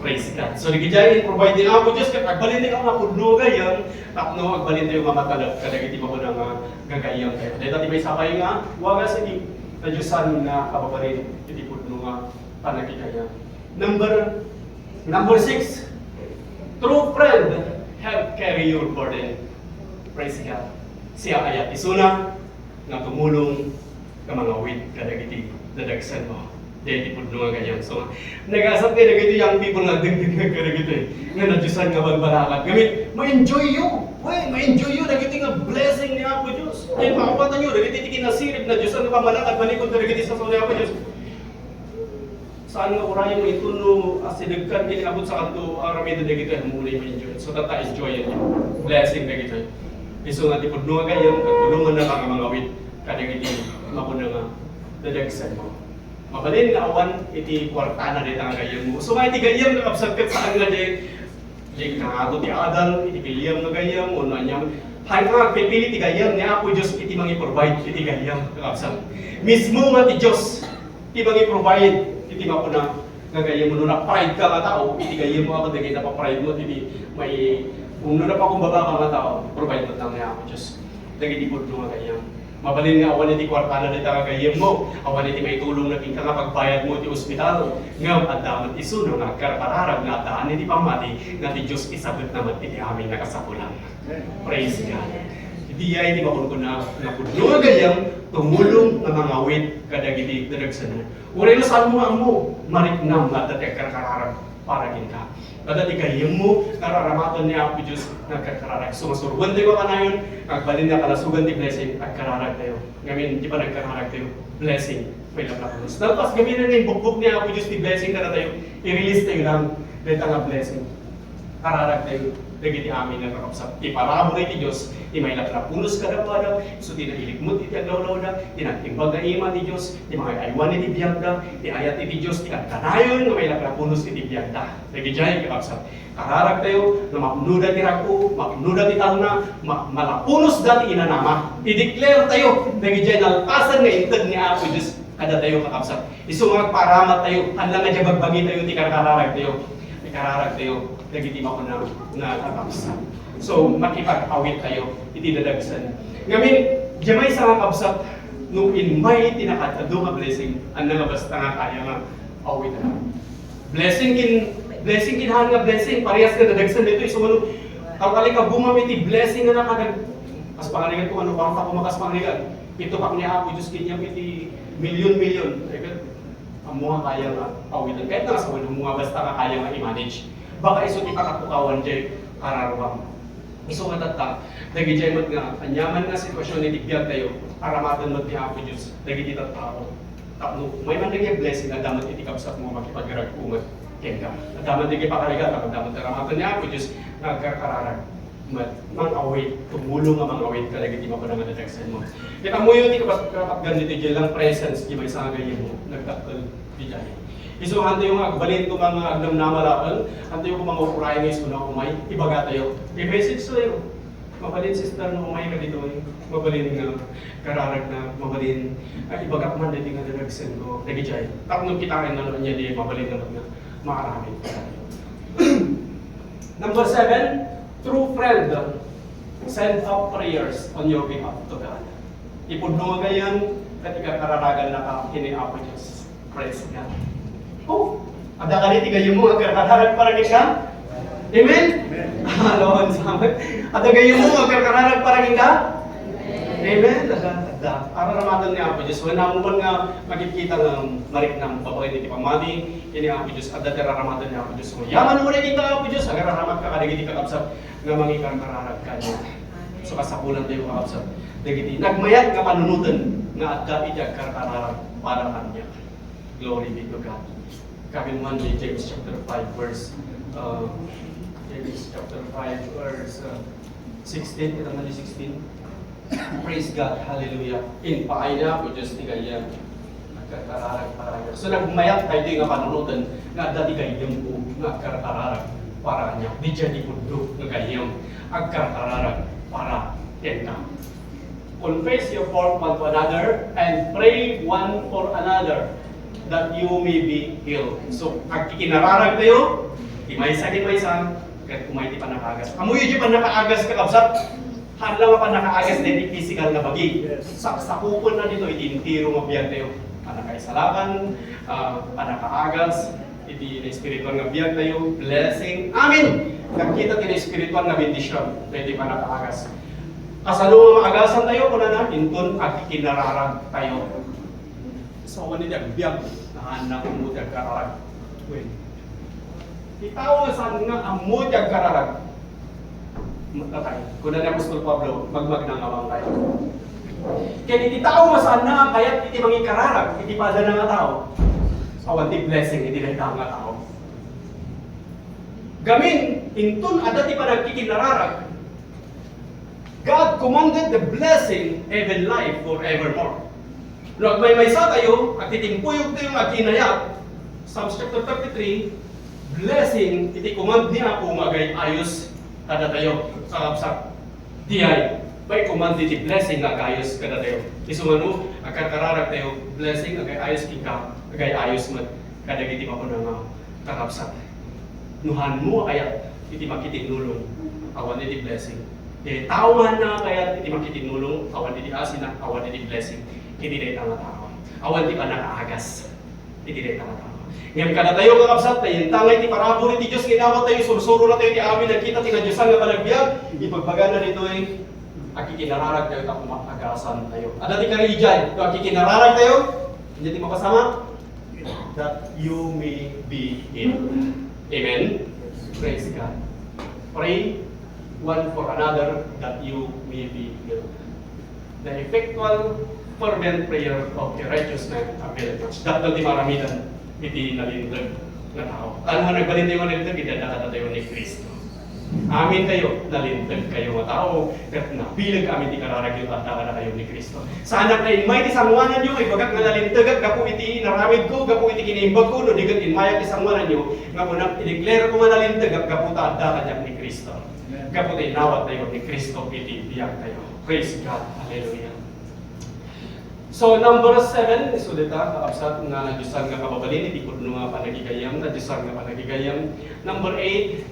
Praise God. So, dagiti jay, provide ni Apo Dios, ket agbalin ti nga pudno nga gayyem, tapno agbalin tayo nga matalek kadagiti mapuna nga gagayyem tayo. Dayta ti maysa pay nga wagas iti nadiosan nga kababalin iti pudno nga panakigayyem. Number, number six, true friend help carry your burden. Praise God. Siya aya ti isuna nga tumulong nga mangawid kadagiti dadagsen mo. Dayta ti pudno nga gayyem. So, nagasat kayo dagiti young people nga agdengdengngeg kadagiti nga nadiosan nga balbalakat. Ngamin, ma-enjoy yo. Wen, ma-enjoy yo dagiti nga blessing ni Apo Dios. Ay, maawatan yo dagiti kinasirib nga nadiosan nga pammalakad manipud kadagiti sasao ni Apo Dios. Saan nga uray mo ito no asidegkan ken abot sa kanto aramiden dagiti ammom nga ma-enjoy. So, tatta enjoy it. Blessing dagiti. Isu nga ti pudno nga gayyem, katulongan na ka nga mangawid kadagiti mapuna nga dadagsen mo. Mabalin nga awan iti kuartana dayta nga gayyem mo. So, nga iti gayyem nga absent ket saan nga di, di kangato ti adal, iti gayyem nga gayyem, o no aniam. Hay nga agpipili ti gayyem ni Apo Dios iti mangi-provide iti gayyem nga absent. Mismo nga ti Dios ti mangi-provide iti mapuna nga gayyem mo. No na-pride ka nga tao, iti gayyem mo, apo dagiti napapride mo, iti may, kung no napakumbaba ka nga tao, provide mo lang ni Apo Dios. Dagiti pudno nga gayyem. Mabalin nga awan iti kuartana dayta nga gayyem mo, awan iti maitulong na kenka nga pagbayad mo iti ospital. Ngem adda met isu nga agkarkararag nga addaan iti pammati nga ti Dios isabet na met iti amin nga kasapulan. Praise God. Diay ti makunkuna nga pudno nga gayyem, tumulong nga mangawid kadagiti dadagsenna. Uray no saan mo ammo, mariknam nga adda ti agkarkararag para kenka. Adda ti gayyem mo, kararamaten ni Apo Dios nga agkarkararag. So, masuroen tayo nga kanayon, agbalin nga kalasogan ti blessing, agkararag tayo. Ngamin, ti panagkararag tayo, blessing, may laplapulos. Nalpas, ngamin nga imbukbok ni Apo Dios ti blessing kada tayo, i-release tayo lang, dayta nga blessing. Kararag tayo, dagiti amin nga kakabsat. Ti parabur iti Dios, ti mailap nga pulos kadakuada, isu ti nailikmut iti aglawlawda, ti nagtimbag nga ima ti Dios, ti mangay-aywan iti biagda, ti ayat iti Dios, ti agkanayon nga mailap nga pulos iti biagda. Dagiti ay kakabsat. Kararag tayo, nga mapnoda ti rag-o, mapnoda ti talna, ma-, malapunos da ti inanama. I-declare tayo, dagiti ay nalpasan nga inted ni Apo Dios. Kadatayo, kakabsat. Isu nga agpaaramat tayo, haan la nga diay bagbagi tayo ti karkararag tayo. Ikararag tayo dagiti mapuna nga kakabsat. So, makipag-awit tayo iti dadagsen. Ngamin, diay maysa nga kabsat, no immay ti nakaad-adu nga blessing, haan la nga basta nga kaya nga awitan. Blessing ken, blessing ken haan nga blessing, parehas nga dadagsen daytoy. Isu nga no, kalkali ka bumam iti blessing nga nakadag-, kas pangarigan ko, ano, kwarta ko, makas pangarigan. Itupak ni Apo Dios ken iti milyon-milyon. Ay, ket, ammo nga kaya nga awitan. Kahit nga sa walo, ammo nga basta nga kaya nga i-manage. Baka isu ti pakatukawan diay kararuam. Isu nga tatta, dagidiay met nga, aniaman nga sitwasyon iti biag tayo, aramaten met ni Apo Dios, dagiti tattao. Tapno, may man dagiti blessing, adda met iti kabsat mo, makipagragko met kenka. Adda met dagiti pakarigat, adda met aramaten ni Apo Dios, nga agkarkararag. Mat-, mangawit, tumulong nga mangawit kadagiti mapuna nga dadagsen mo. Kita mo yun, di kapat-, kapatgan dito, diay lang presence, di may sa gayyem mo, nagdakkel, di dyan. Isu, hanto yung agbalin ko mga agnamnama laeng, hanto yung mga uray nga isu na umay, ibaga tayo. I-message tayo. Mabalin, sister, no umay ka dito, eh. Mabalin nga, kararag na, mabalin, ay, ibagak man dito nga dadagsen ko, nagijay. Tapno kita rin na niya di, mabalin naman nga, maaramid. Number seven, true friend send up prayers on your behalf to God. Ipudno nga gayyem, ket ikarkararagan na ka ken ni Apo Dios. Praise God. Oh, adda kadi ti gayyem mo nga agkarkararag para kenka? Amen? Amen. Alawan sa amin. Adda gayyem mo nga agkarkararag para kenka? Amen. Adda, adda. Araramaten ni Apo Dios. Wen, ammom nga makikita nga mariknam, babaen iti pammati, ken ni Apo Dios, adda ti araramaten ni Apo Dios. Yaman mo na kita, Apo Dios, agararamat ka kadagiti kakabsat nga mangikarkararag kaniak. So, kasapulan tayo, kakabsat. Dagiti nagmayat nga panunoten nga adda iti agkarkararag para kaniak. Glory be to God. Kabilman ni James chapter five, verse, uh, James chapter five, verse, uh, sixteen, kita man ni sixteen. Praise God. Hallelujah. Impaay na, Apo Dios, ti gayyem. Agkarkararag para kaniak. So, nagmayat tayo nga panunoten nga adda ti gayyem ko nga agkarkararag para kaniak. Di dyan ipudno nga gayyem. Agkarkararag para kenka. Confess your fault one to another and pray one for another that you may be healed. So, agkikinararag tayo, ti maysa ken maysa, ket umay ti pannakaagas. Ammoyo ti pannakaagas, kakabsat? Haan la nga pannakaagas daydi physical nga bagi. Yes. Saksakupen na dito iti entero nga biag tayo. Pannakaisalakan, ah, pannakaagas, iti espiritual nga biag tayo, blessing. Amen! Nagkita ti espiritual nga bendision daydi pannakaagas. Kasano nga maagasan tayo? Kunana, inton agkikinararag tayo. So, awan iti agbiag, nahannak mo ti agkararag. Wen. Ti tao nga saan nga ammo ti agkararag. Matatay. Kuna ni Apostol Pablo, magmagnangawang kayo. Ken iti tao nga saan nga kayat iti mangikararag, iti padana nga tao. Awan ti blessing, iti dayta nga tao. Gamin, inton adda ti panagkikinararag, God commanded the blessing, even life forevermore. No agmaymaysa tayo, agtitimpuyog tayo nga aginayat, Psalms chapter thirty-three, blessing iti command ni Apo nga agay-ayos kadatayo, kakabsat. Diay, may command iti blessing nga agayos kadatayo. Isu nga no, agkarkararag tayo, blessing agay-ayos kenka, agay-ayos met kadagiti mapuna nga kakabsat. No haan mo a kayat iti makitinnulong, awan iti blessing. Ti tao nga haan a kayat iti makitinnulong, awan iti asina, awan iti blessing. Iti dayta nga tao, awan ti pannakaagas. Iti dayta nga tao. Ngem kadatayo, kakabsat, ta intan nga iti parabur iti Dios nga inawat tayo, sursuro na tayo iti amin a kita ti nadiosan nga panagbiag, ibagbagana ditoy, agkikinararag tayo tapno maagasan tayo. Adda ti kari idiay, no agkikinararag tayo, idiay ti mapasamak, that you may be healed. Amen? Praise God. Pray one for another that you may be healed. The effectual, fervent prayer of the righteous man availeth much. Dakkel ti maaramidan iti nalinteg nga tao. Ano nga nagbalin tayo nga nalinteg? Iti adda kadatayo ni Cristo. Amin kayo, nalinteg kayo nga tao, ket nabileg amin ti kararagyo, adda kadakayo ni Cristo. Saanak nga immay ti sangoananyo, nga ibagak nga nalintegak gapu iti inaramidko, gapu iti kinaimbagko, no di ket immayak ti sangoananyo, nga kunak, ideklarako nga nalintegak gapu ta adda kaniak ni Cristo. Gapu ta inawat tayo ni Cristo iti biag tayo. Praise God. Hallelujah. So, number seven, isu dita, kakabsat, nga nadiosan nga kababalin, iti pudno nga panagigayam, nadiosan nga panagigayam. Number eight,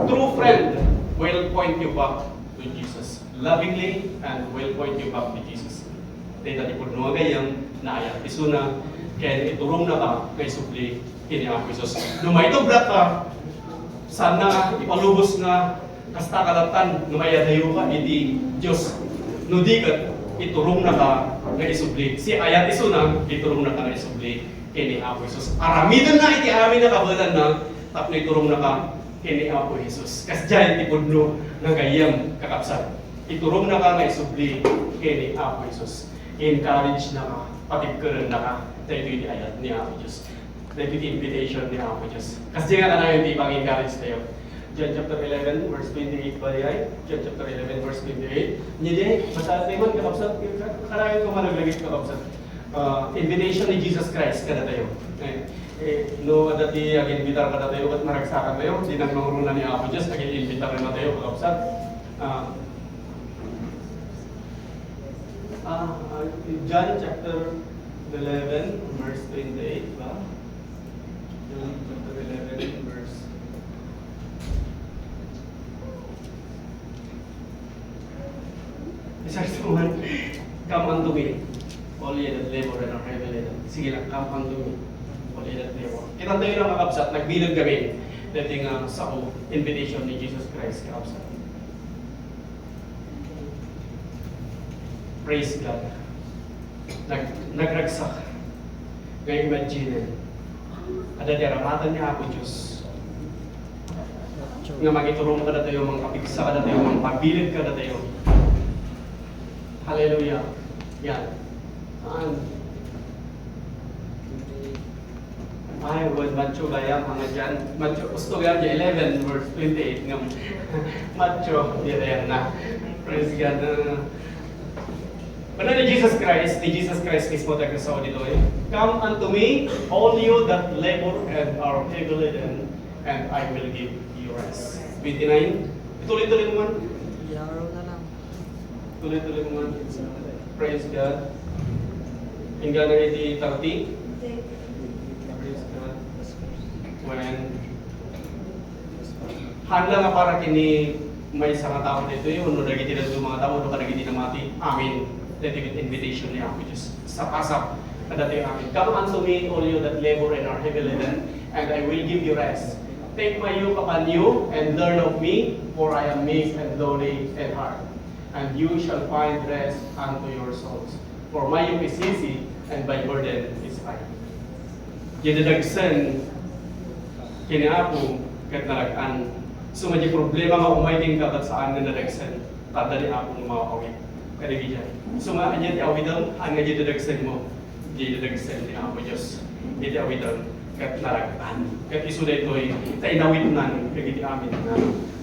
true friend will point you back to Jesus. Lovingly and will point you back to Jesus. Dayta ti pudno nga gayam, naayat isuna, ken iturongnaka nga isubli ken ni Apo Jesus. No maitubrak ka, saan na ipalubos nga kasta ka lattan nga maiyadayoka iti Dios. No di ket, iturongnaka nga isubli. Siayat isuna, iturongnaka nga isubli ken ni Apo Jesus. Aramidenna iti amin a kabaelanna tapno iturongnaka ken ni Apo Jesus. Kasdiay ti pudno nga gayyem, kakabsat. Iturongnaka nga isubli ken ni Apo Jesus. Encourage-naka, patigkerennaka. Daytoy ti ayat ni Apo Jesus. Dagiti invitation ni Apo Dios. Kasdiay nga kanayon ti pang-encourage tayo. John chapter eleven, verse twenty-eight ba diay? John chapter eleven, verse twenty-eight. Nia diay, basaentayo man, kakabsat, kanayon nga managlagip, kakabsat. Ah, invitation ni Jesus Christ kadatayo. Eh, eh, no, adda ti ag-invitar kadatayo, ket maragsakantayo, dinamnama ni Apo Dios, ag-invitar na tayo, kakabsat. Ah, ah, ah, John chapter eleven, verse twenty-eight ba? John chapter eleven, verse. Isarsuman, "Come unto me, all ye that labor and are heavy laden." Sige lang, "Come unto me, all ye that labor." Kitantayo lang, kakabsat, nagbileg kami. Dati nga sa invitation ni Jesus Christ, kakabsat. Praise God. Nag-, nagragsak. Nga imagine, adda ti aramatan ni Apo Dios nga mangiturong kadatayo, mangkapigsa kadatayo, mangpabilin kadatayo. Hallelujah. Yan. Saan? Ay, wen, Matthew gayam, mga dyan. Matthew, gusto gayam dyan, eleven, verse twenty-eight nga. Matthew, di ayan na. Praise God. Uh, Kuna ni Jesus Christ, ni Jesus Christ mismo taga sa auditory, "Come unto me, all you that labor and are heavy laden, and I will give you rest." Twenty-nine. Ituloy-tuloy mo man. Iyaro na lang. Tuloy-tuloy mo man. Praise God. Hingga na iti thirty. Praise God. When Haan la nga para ken ni maysa nga tao daytoy, wenno dagiti dadduma nga tao, wenno kadagiti namati. Amen. Daytoy invitation ni Apo Dios. Sapasap kadatayo, amen. "Come unto me, all you that labor and are heavy laden, and I will give you rest. Take my yoke upon you and learn of me, for I am meek and lowly in heart, and you shall find rest unto your souls. For my yoke is easy and my burden is light." Diay dadagsen ken ni Apo ket narag-an. So, nga diay problema nga umay kenka ket saan nga nadagsen, ta adda ni Apo nga makaawid kadagiti. So, nga ania ti awidem? Haan nga diay dadagsenmo? Diay dadagsen ti Apo Dios. Iti awidem ket narag-an. Ket isu daytoy ta inawidnan dagiti amin nga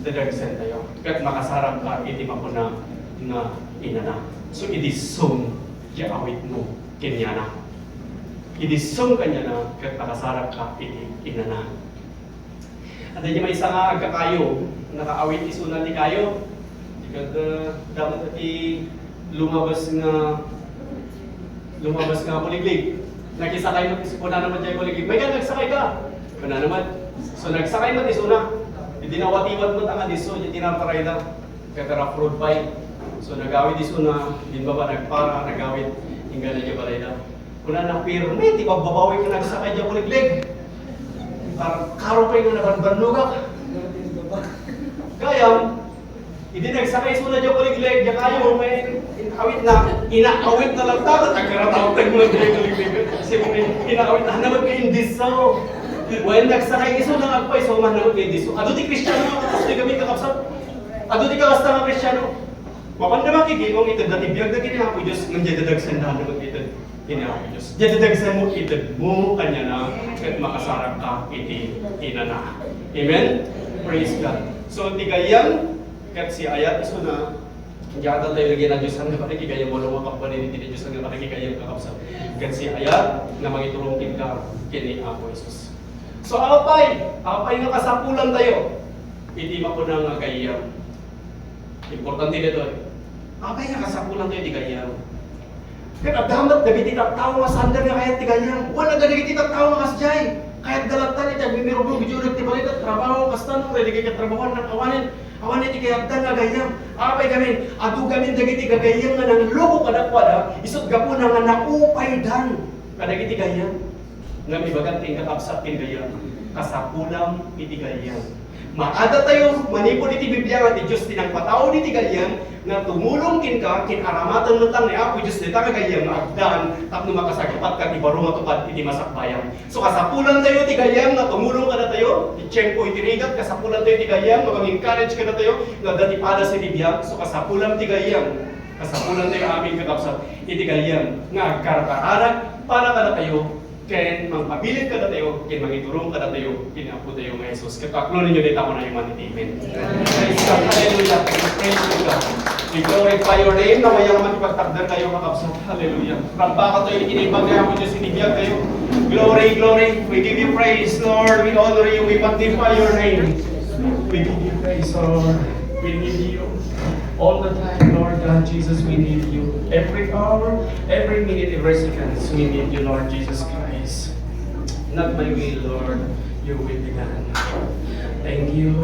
dadagsentayo. Ket makasaragka iti makuna nga inana. So, idisso diay awidmo kaniana. Idisso kaniana ket makasaragka iti inana. Adda diay maysa nga agkakayo, nakaawid isuna ti kayo. Ket, uh, dapat ti lumabas nga, lumabas nga buliglig. Nakisakay met, kunana met diay buliglig, "Mayat, nagsakayka?" Kunana met. So, nagsakay met isuna. Idi nawatiwat met nga disso, diay tinartarayda. Ket rough road pay. So, nagawid isuna, bimbaba, nagpara, nagawid, inggana diay balayda. Kunana, "Pirme ti babbabawik nga nagsakay diay buliglig. Kar-, karo pay nga nabanbannogak." Gayam, idi nagsakay isuna diay buliglig, diay kayo, may inaawidna, inaawidna latta, ket agkaratawteg met diay buliglig. Siyempre, inaawidna, haan met nga indisso. Wen, nagsakay isuna nga agpayso, haan met nga indisso. Adu ti Kristiano nga kastoy kami, kakabsat. Adu ti kakasta nga Kristiano. Mapanda makigimong ited dati biag dagiti Apo Dios, ngem diay dadagsenda met ited ken ni Apo Dios. Diay dadagsenmo, itedmo kaniana, ket makasaragka iti inana. Amen? Praise God. So, ti gayyem, ket siayat isuna, diay adda tayo lagi nga Dios nga panagigayam, walo nga kababalin iti Dios nga panagigayam, kakabsat. Ket siayat nga mangiturong kenka ken ni Apo Jesus. So, apay, apay nga kasapulantayo iti makuna nga gayyem? Importante daytoy. Apay nga kasapulantayo iti gayyem? Ket adda met dagiti tattao nga saanen nga kayat ti gayyem. Wen, adda dagiti tattao nga kasdiay. Kayatda latta iti agmimirugrog idiay uneg ti balay, ket trabaho, kasta no, dagiti katrabahoan, awanen, awanen ti kayatda nga gayyem. Apay gamin, adu gamin dagiti gagayyem nga nangloko kadakuada, isut' gapuna nga naupaydan kadagiti gayyem. Ngem ibagan ti kakabsat ken gayyem, kasapulam iti gayyem. Maadatayo manipud iti Biblia nga ti Dios ti nangpataud iti gayyem nga tumulong kenka, ken aramaten met lang ni Apo Dios dayta nga gayyem nga agdan tapno makasagipatka ti baro nga tupad iti masakbayam. So, kasapulantayo ti gayyem nga tumulong kadatayo, ti tiempo iti rigat, kasapulantayo ti gayyem nga mang-encourage kadatayo nga adda ti padas iti biag. So, kasapulam ti gayyem. Kasapulantayo amin, kakabsat, iti gayyem nga agkarkararag para kadatayo ken mangpabilin kadatayo, ken mangiturong kadatayo ken Apotayo nga Jesus. Ket paklorenyo dayta, kunam man iti amen. Praise God. Hallelujah. Praise God. We glorify your name. Namayat man ti pagtakdertayo, kakabsat. Hallelujah. Rambakantayo iti naimbag ni Apo Dios iti biagtayo. Glory, glory. We give you praise, Lord. We honor you. We magnify your name. We give you praise, Lord. We need you. All the time, Lord God Jesus, we need you. Every hour, every minute, every seconds, we need you, Lord Jesus Christ. Not my will, Lord, your will be done. Thank you.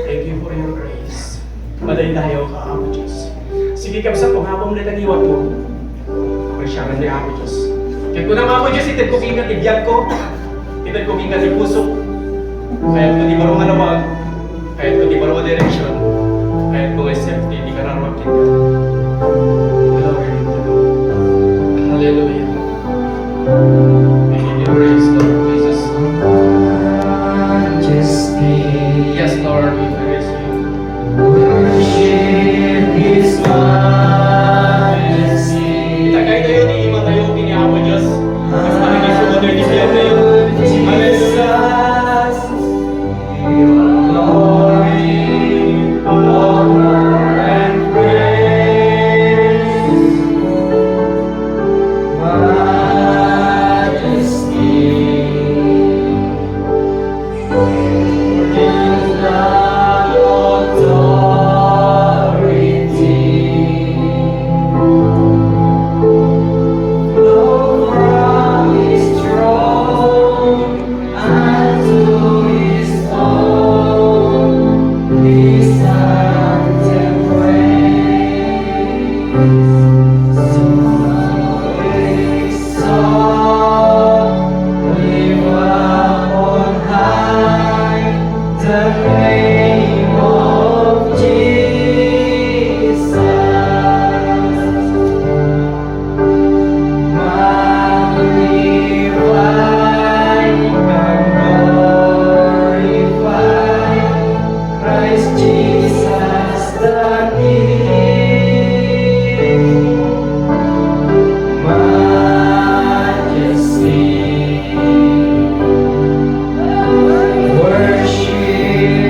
Thank you for your grace. Madaydayaw ka, Apo Dios. Sige, kabsat, kung apom na itang iwan mo. Appreciate ni Apo Dios. Kaya ko na, Apo Dios, ited ko kinka ti biag ko. Ited ko kinka ti puso. Kaya ko di baro nga nawag. Kayatko ti baro a direksyon. Kayatko nga safety ti kararua kenka. Glory be to God. Hallelujah. We give you praise, Lord Jesus. Majesty. Yes, Lord, we praise you. Worship His Majesty. Itagaytayo ti imatayo ken ni Apo Dios. Kas panagisugotayo ti biagtayo. Hallelujah. Your glory, power, and praise, majesty, kingdom, authority, flow from His throne. Unto His own His anthem raise. So exalt, lift up on high the name of Jesus. Magnify, magnify Christ Jesus the King. Majesty, worship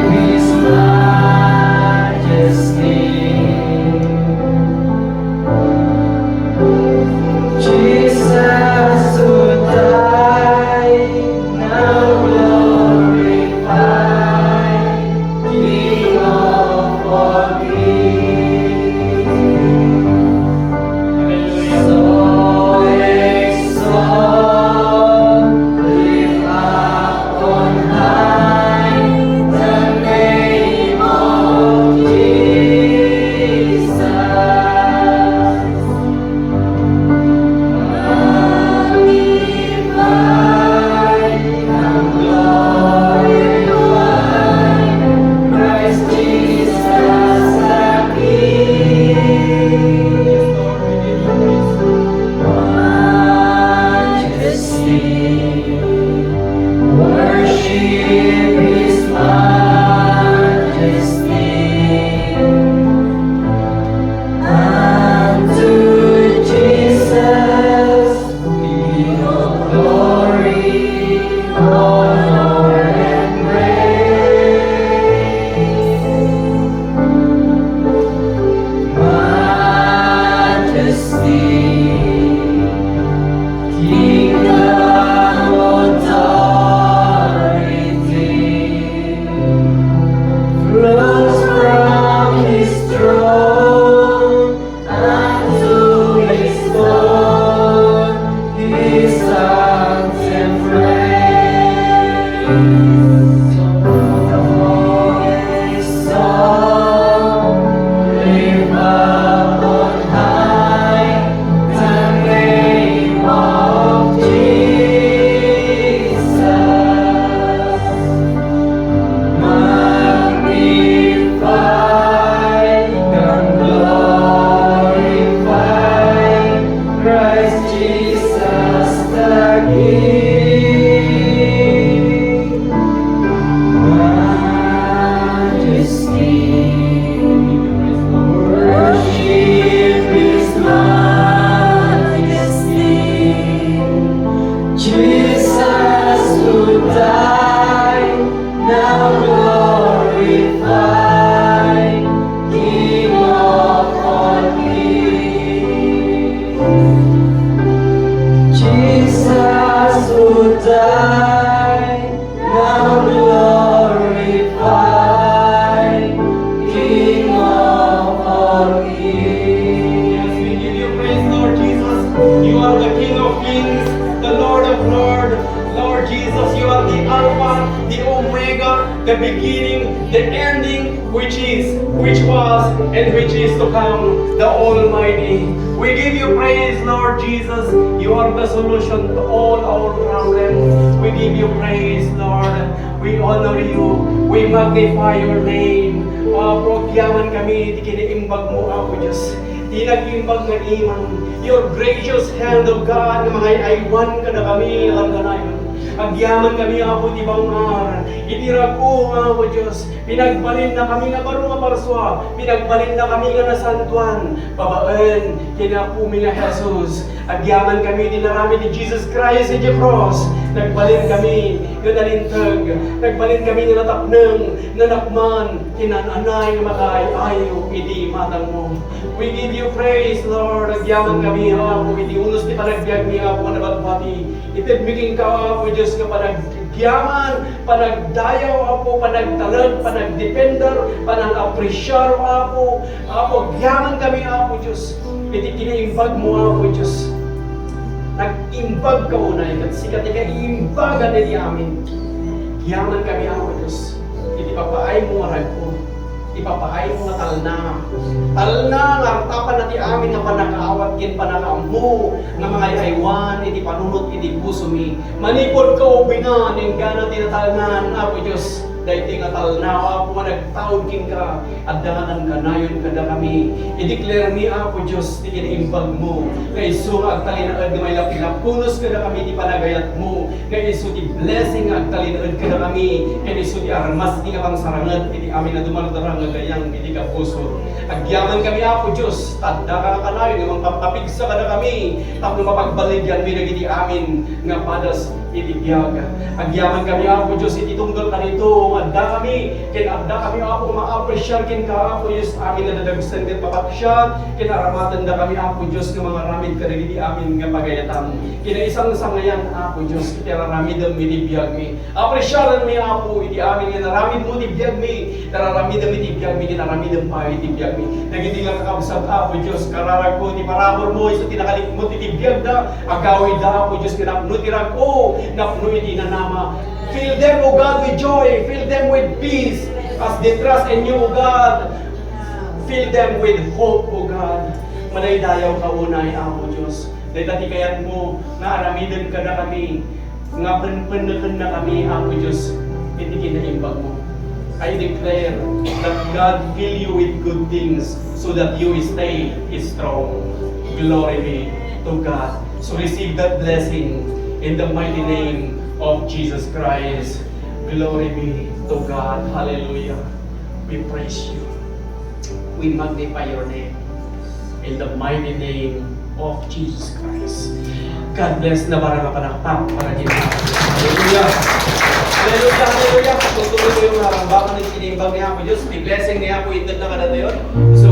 Glorified King of all kings, Jesus who died, now glorified King of all kings. Yes, we give you praise, Lord Jesus. You are the King of kings, the Lord of lords. Lord Jesus, you are the Alpha, the Omega, the beginning, the ending, which is, which was, and which is to come, the Almighty. We give you praise, Lord Jesus. You are the solution to all our problems. We give you praise, Lord. We honor you. We magnify your name. Apo, agyaman kami iti kinaimbag mo, Apo Dios. Ti nag-imbag nga imam, your gracious hand, O God, nga mangay-aywan kadakami, alam kanayon. Agyaman kami, Apo, ti bang-ar, iti rag-o, Apo Dios, pinagbalinna kami nga baro nga parsua, pinagbalinna kami nga nasantoan, babaen ken Apomi nga Jesus. Agyaman kami iti naramid ni Jesus Christ iti cross. Nagbalin kami nga nalinteg, nagbalin kami nga natapneng, nanakman, ken naan-anay nga makaay-ayo iti imatangmo. We give you praise, Lord. Agyaman kami, Apo, iti unos ti panagbiagmi, Apo, nga nabati. Itedmi kenka, Apo Dios, nga panagyaman, panagdayaw, Apo, panagtalek, panagdepender, panang-apresiar, Apo. Apo, agyaman kami, Apo Dios, iti kinaimbag mo, Apo Dios. Nag-imbag ka unay, ket sika ti kaiimbagan iti amin. Agyaman kami, Apo Dios, iti papaay mo nga rag-o. Ipapaay mo nga talna. Talna nga artapanna ti amin nga pannakaawat ken pannakaammo nga mangay-aywan iti panunot iti pusomi. Manipud kaubingan, inggana ti natalnan, Apo Dios. Daytoy nga talna, Apo, nga nagtaud kenka, adda nga kanayon kadakami. I-declare mi, Apo Dios, ti kinaimbag mo. Nga isu nga agtalinaed nga mailaplapunos kadakami ti panagayat mo. Nga isu ti blessing nga agtalinaed kadakami, ken isu ti armas ti nga pangsaranget iti amin a dumardarang nga gayam iti kapuso. Agyaman kami, Apo Dios, ta adda ka kanayon nga mangpapigsa kadakami, tapno mapagbaligyan mi dagiti amin nga padas iti biag. Agyaman kami, Apo Dios, iti tunggal kanito nga adda kami, ken adda kami, Apo, nga ma-appreciate kenka, Apo Dios, amin a dadagsen ket mapagsiat, ken aramatenda kami, Apo Dios, nga mangaramid kadagiti amin nga pagayatam. Kinaisangsangayan, Apo Dios, iti araramidem iti biagmi. Apresiarenmi, Apo, iti amin nga inaramidmo iti biagmi, iti araramidem iti biagmi, ken inaramidem pay iti biagmi. Dagiti nga kakabsat, Apo Dios, kararagko ti paraburmo, isu ti nakalikmot iti biagda, agawidda, Apo Dios, nga napno ti rag-o, napno iti nanama. Fill them, O God, with joy. Fill them with peace as they trust in you, O God. Fill them with hope, O God. Madaydayaw ka unay, Apo Dios. Dayta ti kayatmo nga aramiden kadakami, nga penpennekennakami, Apo Dios, iti kinaimbagmo. I declare that God fill you with good things so that you stay strong. Glory be to God. So receive that blessing in the mighty name of Jesus Christ. Glory be to God. Hallelujah. We praise you. We magnify your name. In the mighty name of Jesus Christ. God bless na para nga panakpak para din. Hallelujah. Hallelujah, hallelujah. Tutuloy ko yung mga rambakan ng sinimbang ni Apo Diyos. May blessing ni Apo, itag na kadatayon. So,